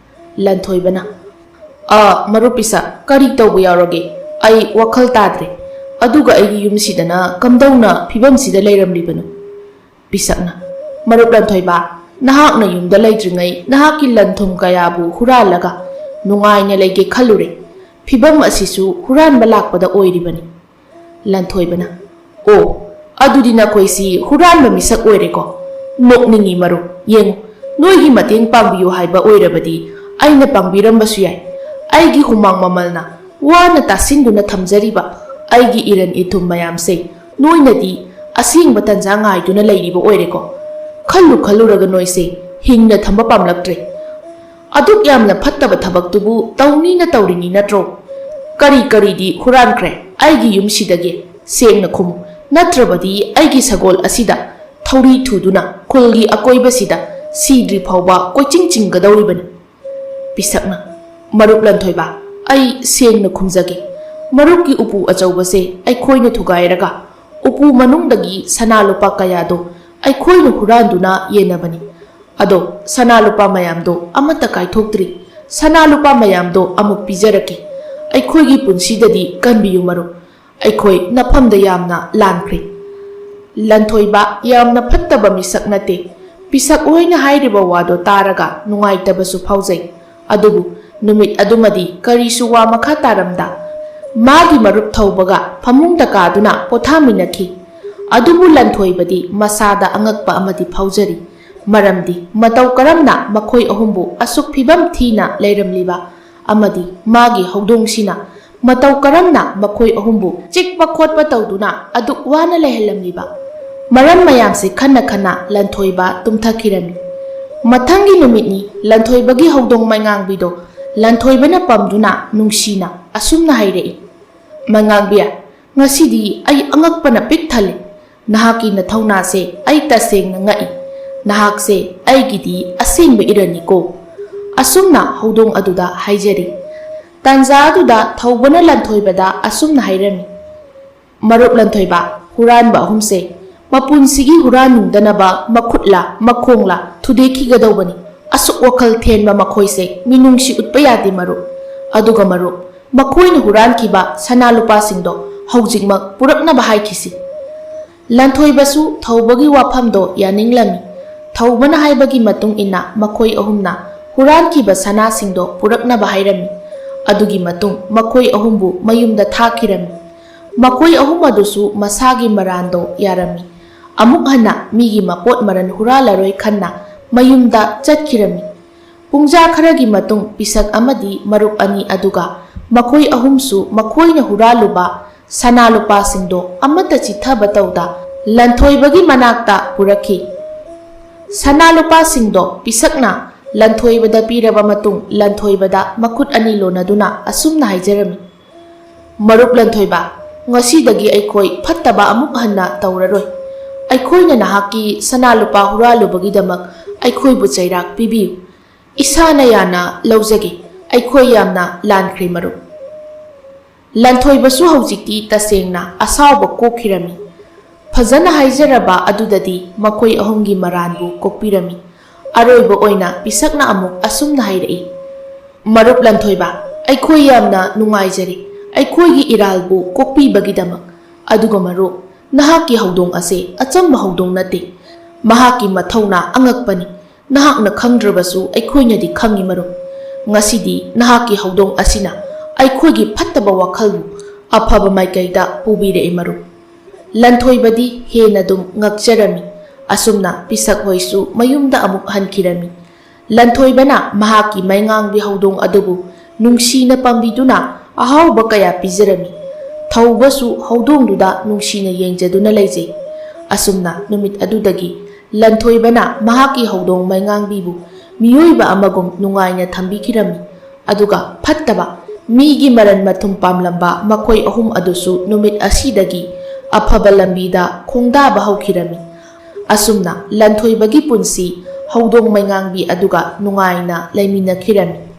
ꯂꯟꯊꯣꯏꯕꯅ, "ꯑ, ꯃꯔꯨꯞ ꯄꯤꯁꯛ, ꯀꯔꯤ ꯇꯧꯕ ꯌꯥꯎꯔꯒꯦ? ꯑꯩ ꯋꯥꯈꯜ ꯇꯥꯗ꯭ꯔꯦ꯫ ꯑꯗꯨꯒ ꯑꯩꯒꯤ ꯌꯨꯝꯁꯤꯗꯅ ꯀꯝꯗꯧꯅ ꯐꯤꯕꯝꯁꯤꯗ ꯂꯩꯔꯝꯂꯤꯕꯅꯣ?" ꯄꯤꯁꯛꯅ, "ꯃꯔꯨꯞ ꯂꯟꯊꯣꯏꯕ, ꯅꯍꯥꯛꯅ ꯌꯨꯝꯗ ꯂꯩꯇ꯭ꯔꯤꯉꯩ ꯅꯍꯥꯛꯀꯤ ꯂꯟ ꯊꯨꯝ ꯀꯌꯥꯕꯨ ꯍꯨꯔꯥꯜꯂꯒ ꯅꯨꯡꯉꯥꯏꯅ ꯂꯩꯒꯦ ꯈꯜꯂꯨꯔꯦ꯫ ꯐꯤꯚꯝ ꯑꯁꯤꯁꯨ ꯍꯨꯔꯥꯟꯕ ꯂꯥꯛꯄꯗ ꯑꯣꯏꯔꯤꯕꯅꯤ꯫ ꯂꯟꯊꯣꯏꯕꯅ, "ꯑꯣ, ꯑꯗꯨꯗꯤ ꯅꯈꯣꯏꯁꯤ ꯍꯨꯔꯥꯟꯕ ꯃꯤꯁꯛ ꯑꯣꯏꯔꯦꯀꯣ? ꯅꯣꯛꯅꯤꯡꯉꯤ ꯃꯔꯨꯞ꯫ ꯌꯦꯡꯉꯨ, ꯅꯣꯏꯒꯤ ꯃꯇꯦꯡ ꯄꯥꯡꯕꯤꯌꯨ ꯍꯥꯏꯕ ꯑꯣꯏꯔꯕꯗꯤ ꯑꯩꯅ ꯄꯥꯡꯕꯤꯔꯝꯕꯁꯨ ꯌꯥꯏ꯫ ꯑꯩꯒꯤ ꯍꯨꯃꯥꯡ ꯃꯃꯜꯅ ꯋꯥꯅ ꯇꯥꯁꯤꯟꯗꯨꯅ ꯊꯝꯖꯔꯤꯕ ꯑꯩꯒꯤ ꯏꯔꯟ ꯏꯊꯨꯝ ꯃꯌꯥꯝꯁꯦ ꯅꯣꯏꯅꯗꯤ ꯑꯁꯦꯡꯕ ꯇꯟꯖꯥ ꯉꯥꯏꯗꯨꯅ ꯂꯩꯔꯤꯕ ꯑꯣꯏꯔꯦꯀꯣ? ꯈꯜꯂꯨ ꯈꯜꯂꯨꯔꯒ ꯅꯣꯏꯁꯦ ꯍꯤꯡꯅ ꯊꯝꯕ ꯄꯥꯝꯂꯛꯇ꯭ꯔꯦ꯫ ꯑꯗꯨꯛ ꯌꯥꯝꯅ ꯐꯠꯇꯕ ꯊꯕꯛꯇꯨꯕꯨ ꯇꯧꯅꯤꯅ ꯇꯧꯔꯤꯅꯤ ꯅꯠꯇ꯭ꯔꯣ? ꯀꯔꯤ ꯀꯔꯤꯗꯤ ꯍꯨꯔꯥꯟꯈ꯭ꯔꯦ ꯑꯩꯒꯤ ꯌꯨꯝꯁꯤꯗꯒꯤ? ꯁꯦꯡꯅ ꯈꯨꯝꯃꯨ, ꯅꯠꯇ꯭ꯔꯕꯗꯤ ꯑꯩꯒꯤ ꯁꯒꯣꯜ ꯑꯁꯤꯗ ꯊꯧꯔꯤ ꯊꯨꯗꯨꯅ ꯈꯨꯜꯒꯤ ꯑꯀꯣꯏꯕꯁꯤꯗ ꯁꯤꯗ꯭ꯔꯤ ꯐꯥꯎꯕ ꯀꯣꯏꯆꯤꯡ ꯆꯤꯡꯒꯗꯧꯔꯤꯕꯅꯤ꯫" ꯄꯤꯁꯛꯅ, "ꯃꯔꯨꯞ ꯂꯟꯊꯣꯏꯕ, ꯑꯩ ꯁꯦꯡꯅ ꯈꯨꯝꯖꯒꯦ꯫ ꯃꯔꯨꯞꯀꯤ ꯎꯄꯨ ꯑꯆꯧꯕꯁꯦ ꯑꯩꯈꯣꯏꯅ ꯊꯨꯒꯥꯏꯔꯒ ꯎꯄꯨ ꯃꯅꯨꯡꯗꯒꯤ ꯁꯅꯥ ꯂꯨꯄꯥ ꯀꯌꯥꯗꯣ ꯑꯩꯈꯣꯏꯅ ꯍꯨꯔꯥꯟꯗꯨꯅ ꯌꯦꯟꯅꯕꯅꯤ꯫ ꯑꯗꯣ ꯁꯅꯥ ꯂꯨꯄꯥ ꯃꯌꯥꯝꯗꯣ ꯑꯃꯠꯇ ꯀꯥꯏꯊꯣꯛꯇ꯭ꯔꯤ꯫ ꯁꯅꯥ ꯂꯨꯄꯥ ꯃꯌꯥꯝꯗꯣ ꯑꯃꯨꯛ ꯄꯤꯖꯔꯛꯀꯦ꯫ ꯑꯩꯈꯣꯏꯒꯤ ꯄꯨꯟꯁꯤꯗꯗꯤ ꯀꯟꯕꯤꯌꯨ ꯃꯔꯨꯞ꯫ ꯑꯩꯈꯣꯏ ꯅꯐꯝꯗ ꯌꯥꯝꯅ ꯂꯥꯟꯈ꯭ꯔꯦ꯫" ꯂꯟꯊꯣꯏꯕ ꯌꯥꯝꯅ ꯐꯠꯇꯕ ꯃꯤꯁꯛ ꯅꯠꯇꯦ꯫ ꯄꯤꯁꯛ ꯍꯣꯏꯅ ꯍꯥꯏꯔꯤꯕ ꯋꯥꯗꯣ ꯇꯥꯔꯒ ꯅꯨꯡꯉꯥꯏꯇꯕꯁꯨ ꯐꯥꯎꯖꯩ꯫ ꯑꯗꯨꯕꯨ ꯅꯨꯃꯤꯠ ꯑꯗꯨꯃꯗꯤ ꯀꯔꯤꯁꯨ ꯋꯥ ꯃꯈꯥ ꯇꯥꯔꯝꯗ ꯃꯥꯒꯤ ꯃꯔꯨꯞ ꯊꯧꯕꯒ ꯐꯃꯨꯡꯗ ꯀꯥꯗꯨꯅ ꯄꯣꯊꯥꯃꯤꯟꯅꯈꯤ꯫ ꯑꯗꯨꯕꯨ ꯂꯟꯊꯣꯏꯕꯗꯤ ꯃꯁꯥꯗ ꯑꯉꯛꯄ ꯑꯃꯗꯤ ꯐꯥꯎꯖꯔꯤ꯫ ꯃꯔꯝꯗꯤ ꯃꯇꯧ ꯀꯔꯝꯅ ꯃꯈꯣꯏ ꯑꯍꯨꯝꯕꯨ ꯑꯁꯨꯛ ꯐꯤꯕꯝ ꯊꯤꯅ ꯂꯩꯔꯝꯂꯤꯕ ꯑꯃꯗꯤ ꯃꯥꯒꯤ ꯍꯧꯗꯣꯡꯁꯤꯅ ꯃꯇꯧ ꯀꯔꯝꯅ ꯃꯈꯣꯏ ꯑꯍꯨꯝꯕꯨ ꯆꯤꯛꯄ ꯈꯣꯠꯄ ꯇꯧꯗꯨꯅ ꯑꯗꯨꯛ ꯋꯥꯅ ꯂꯩꯍꯜꯂꯝꯂꯤꯕ? ꯃꯔꯝ ꯃꯌꯥꯝꯁꯤ ꯈꯟꯅ ꯈꯟꯅ ꯂꯟꯊꯣꯏꯕ ꯇꯨꯝꯊꯈꯤꯔꯝꯃꯤ꯫ ꯃꯊꯪꯒꯤ ꯅꯨꯃꯤꯠꯅꯤ꯫ ꯂꯟꯊꯣꯏꯕꯒꯤ ꯍꯧꯗꯣꯡ ꯃꯩꯉꯥꯡꯕꯤꯗꯣ ꯂꯟꯊꯣꯏꯕꯅ ꯄꯝꯗꯨꯅ ꯅꯨꯡꯁꯤꯅ ꯑꯁꯨꯝꯅ ꯍꯥꯏꯔꯛꯏ, "ꯃꯩꯉꯥꯡꯕꯤ, ꯉꯁꯤꯗꯤ ꯑꯩ ꯑꯉꯛꯄꯅ ꯄꯤꯛ ꯊꯜꯂꯤ꯫ ꯅꯍꯥꯛꯀꯤ ꯅꯊꯧꯅꯥꯁꯦ ꯑꯩ ꯇꯁꯦꯡꯅ ꯉꯛꯏ꯫ ꯅꯍꯥꯛꯁꯦ ꯑꯩꯒꯤꯗꯤ ꯑꯁꯦꯡꯕ ꯏꯔꯟꯅꯤꯀꯣ꯫" ꯑꯁꯨꯝꯅ ꯍꯧꯗꯣꯡ ꯑꯗꯨꯗ ꯍꯥꯏꯖꯔꯤ꯫ ꯇꯥꯟꯖꯥ ꯑꯗꯨꯗ ꯊꯧꯕꯅ ꯂꯟꯊꯣꯏꯕꯗ ꯑꯁꯨꯝꯅ ꯍꯥꯏꯔꯝꯃꯤ, "ꯃꯔꯨꯞ ꯂꯟꯊꯣꯏꯕ, ꯍꯨꯔꯥꯟꯕ ꯑꯍꯨꯝꯁꯦ ꯃꯄꯨꯟꯁꯤꯒꯤ ꯍꯨꯔꯥꯟꯅꯤꯡꯗꯅꯕ ꯃꯈꯨꯠꯂ ꯃꯈꯣꯡꯂ ꯊꯨꯗꯦꯛꯈꯤꯒꯗꯧꯕꯅꯤ꯫ ꯑꯁꯨꯛ ꯋꯥꯈꯜ ꯊꯦꯟꯕ ꯃꯈꯣꯏꯁꯦ ꯃꯤꯅꯨꯡꯁꯤ ꯎꯠꯄ ꯌꯥꯗꯦ ꯃꯔꯨꯞ꯫ ꯑꯗꯨꯒ ꯃꯔꯨꯞ, ꯃꯈꯣꯏꯅ ꯍꯨꯔꯥꯟꯈꯤꯕ ꯁꯅꯥ ꯂꯨꯄꯥꯁꯤꯡꯗꯣ ꯍꯧꯖꯤꯛꯃꯛ ꯄꯨꯔꯛꯅꯕ ꯍꯥꯏꯈꯤꯁꯤ꯫" ꯂꯟꯊꯣꯏꯕꯁꯨ ꯊꯧꯕꯒꯤ ꯋꯥꯐꯝꯗꯣ ꯌꯥꯅꯤꯡꯂꯝꯃꯤ꯫ ꯊꯧꯕꯅ ꯍꯥꯏꯕꯒꯤ ꯃꯇꯨꯡ ꯏꯟꯅ ꯃꯈꯣꯏ ꯑꯍꯨꯝꯅ ꯍꯨꯔꯥꯟꯈꯤꯕ ꯁꯅꯥꯁꯤꯡꯗꯣ ꯄꯨꯔꯛꯅꯕ ꯍꯥꯏꯔꯝꯃꯤ꯫ ꯑꯗꯨꯒꯤ ꯃꯇꯨꯡ ꯃꯈꯣꯏ ꯑꯍꯨꯝꯕꯨ ꯃꯌꯨꯝꯗ ꯊꯥꯈꯤꯔꯝꯃꯤ꯫ ꯃꯈꯣꯏ ꯑꯍꯨꯝ ꯑꯗꯨꯁꯨ ꯃꯁꯥꯒꯤ ꯃꯔꯥꯟꯗꯣ ꯌꯥꯔꯝꯃꯤ꯫ ꯑꯃꯨꯛ ꯍꯟꯅ ꯃꯤꯒꯤ ꯃꯄꯣꯠ ꯃꯔꯟ ꯍꯨꯔꯥꯜꯂꯔꯣꯏ ꯈꯟꯅ ꯃꯌꯨꯝꯗ ꯆꯠꯈꯤꯔꯝꯃꯤ꯫ ꯄꯨꯡꯖꯥ ꯈꯔꯒꯤ ꯃꯇꯨꯡ ꯄꯤꯁꯛ ꯑꯃꯗꯤ ꯃꯔꯨꯞ ꯑꯅꯤ ꯑꯗꯨꯒ ꯃꯈꯣꯏ ꯑꯍꯨꯝꯁꯨ ꯃꯈꯣꯏꯅ ꯍꯨꯔꯥꯜꯂꯨꯕ ꯁꯅꯥ ꯂꯨꯄꯥꯁꯤꯡꯗꯣ ꯑꯃꯠꯇ ꯆꯤꯠꯊꯕ ꯇꯧꯗ ꯂꯟꯊꯣꯏꯕꯒꯤ ꯃꯅꯥꯛꯇ ꯄꯨꯔꯛꯈꯤ꯫ ꯁꯅꯥ ꯂꯨꯄꯥꯁꯤꯡꯗꯣ ꯄꯤꯁꯛꯅ ꯂꯟꯊꯣꯏꯕꯗ ꯄꯤꯔꯕ ꯃꯇꯨꯡ ꯂꯟꯊꯣꯏꯕꯗ ꯃꯈꯨꯠ ꯑꯅꯤ ꯂꯣꯟꯅꯗꯨꯅ ꯑꯁꯨꯝꯅ ꯍꯥꯏꯖꯔꯝꯃꯤ, "ꯃꯔꯨꯞ ꯂꯟꯊꯣꯏꯕ, ꯉꯁꯤꯗꯒꯤ ꯑꯩꯈꯣꯏ ꯐꯠꯇꯕ ꯑꯃꯨꯛ ꯍꯟꯅ ꯇꯧꯔꯔꯣꯏ꯫ ꯑꯩꯈꯣꯏꯅ ꯅꯍꯥꯛꯀꯤ ꯁꯅꯥ ꯂꯨꯄꯥ ꯍꯨꯔꯥꯜꯂꯨꯕꯒꯤꯗꯃꯛ ꯑꯩꯈꯣꯏꯕꯨ ꯆꯩꯔꯥꯛ ꯄꯤꯕꯤꯌꯨ꯫ ꯏꯁꯥꯅ ꯌꯥꯅ ꯂꯧꯖꯒꯦ꯫ ꯑꯩꯈꯣꯏ ꯌꯥꯝꯅ ꯂꯥꯟꯈ꯭ꯔꯦ ꯃꯔꯨꯞ"꯫ ꯂꯟꯊꯣꯏꯕꯁꯨ ꯍꯧꯖꯤꯛꯇꯤ ꯇꯁꯦꯡꯅ ꯑꯁꯥꯎꯕ ꯀꯣꯛꯈꯤꯔꯝꯃꯤ꯫ ꯐꯖꯅ ꯍꯥꯏꯖꯔꯕ ꯑꯗꯨꯗꯗꯤ ꯃꯈꯣꯏ ꯑꯍꯨꯝꯒꯤ ꯃꯔꯥꯟꯕꯨ ꯀꯣꯛꯄꯤꯔꯝꯃꯤ꯫ ꯑꯔꯣꯏꯕ ꯑꯣꯏꯅ ꯄꯤꯁꯛꯅ ꯑꯃꯨꯛ ꯑꯁꯨꯝꯅ ꯍꯥꯏꯔꯛꯏ, "ꯃꯔꯨꯞ ꯂꯟꯊꯣꯏꯕ, ꯑꯩꯈꯣꯏ ꯌꯥꯝꯅ ꯅꯨꯡꯉꯥꯏꯖꯔꯦ ꯑꯩꯈꯣꯏꯒꯤ ꯏꯔꯥꯜꯕꯨ ꯀꯣꯛꯄꯤꯕꯒꯤꯗꯃꯛ꯫ ꯑꯗꯨꯒ ꯃꯔꯨꯞ, ꯅꯍꯥꯛꯀꯤ ꯍꯧꯗꯣꯡ ꯑꯁꯦ ꯑꯆꯝꯕ ꯍꯧꯗꯣꯡ ꯅꯠꯇꯦ꯫ ꯃꯍꯥꯛꯀꯤ ꯃꯊꯧꯅꯥ ꯑꯉꯛꯄꯅꯤ꯫ ꯅꯍꯥꯛꯅ ꯈꯪꯗ꯭ꯔꯕꯁꯨ ꯑꯩꯈꯣꯏꯅꯗꯤ ꯈꯪꯏ ꯃꯔꯨꯞ꯫ ꯉꯁꯤꯗꯤ ꯅꯍꯥꯛꯀꯤ ꯍꯧꯗꯣꯡ ꯑꯁꯤꯅ ꯑꯩꯈꯣꯏꯒꯤ ꯐꯠꯇꯕ ꯋꯥꯈꯜꯕꯨ ꯑꯐꯕ ꯃꯥꯏꯀꯩꯗ ꯄꯨꯕꯤꯔꯛꯏ ꯃꯔꯨꯞ"꯫ ꯂꯟꯊꯣꯏꯕꯗꯤ ꯍꯦꯟꯅ ꯑꯗꯨꯝ ꯉꯛꯆꯔꯝꯃꯤ꯫ ꯑꯁꯨꯝꯅ ꯄꯤꯁꯛ ꯍꯣꯏꯁꯨ ꯃꯌꯨꯝꯗ ꯑꯃꯨꯛ ꯍꯟꯈꯤꯔꯝꯃꯤ꯫ ꯂꯟꯊꯣꯏꯕꯅ ꯃꯍꯥꯛꯀꯤ ꯃꯩꯉꯥꯡꯕꯤ ꯍꯧꯗꯣꯡ ꯑꯗꯨꯕꯨ ꯅꯨꯡꯁꯤꯅ ꯄꯥꯝꯕꯤꯗꯨꯅ ꯑꯍꯥꯎꯕ ꯀꯌꯥ ꯄꯤꯖꯔꯝꯃꯤ꯫ ꯊꯧꯕꯁꯨ ꯍꯧꯗꯣꯡꯗꯨꯗ ꯅꯨꯡꯁꯤꯅ ꯌꯦꯡꯖꯗꯨꯅ ꯂꯩꯖꯩ꯫ ꯑꯁꯨꯝꯅ ꯅꯨꯃꯤꯠ ꯑꯗꯨꯗꯒꯤ ꯂꯟꯊꯣꯏꯕꯅ ꯃꯍꯥꯛꯀꯤ ꯍꯧꯗꯣꯡ ꯃꯩꯉꯥꯡꯕꯤꯕꯨ ꯃꯤꯑꯣꯏꯕ ꯑꯃꯒꯨꯝ ꯅꯨꯡꯉꯥꯏꯅ ꯊꯝꯕꯤꯈꯤꯔꯝꯃꯤ꯫ ꯑꯗꯨꯒ ꯐꯠꯇꯕ, ꯃꯤꯒꯤ ꯃꯔꯟ ꯃꯊꯨꯝ ꯄꯥꯝꯂꯝꯕ ꯃꯈꯣꯏ ꯑꯍꯨꯝ ꯑꯗꯨꯁꯨ ꯅꯨꯃꯤꯠ ꯑꯁꯤꯗꯒꯤ ꯑꯐꯕ ꯂꯝꯕꯤꯗ ꯈꯣꯡꯗꯥꯕ ꯍꯧꯈꯤꯔꯝꯃꯤ꯫ ꯑꯁꯨꯝꯅ ꯂꯟꯊꯣꯏꯕꯒꯤ ꯄꯨꯟꯁꯤ ꯍꯧꯗꯣꯡ ꯃꯩꯉꯥꯡꯕꯤ ꯑꯗꯨꯒ ꯅꯨꯡꯉꯥꯏꯅ ꯂꯩꯃꯤꯟꯅꯈꯤꯔꯝꯃꯤ꯫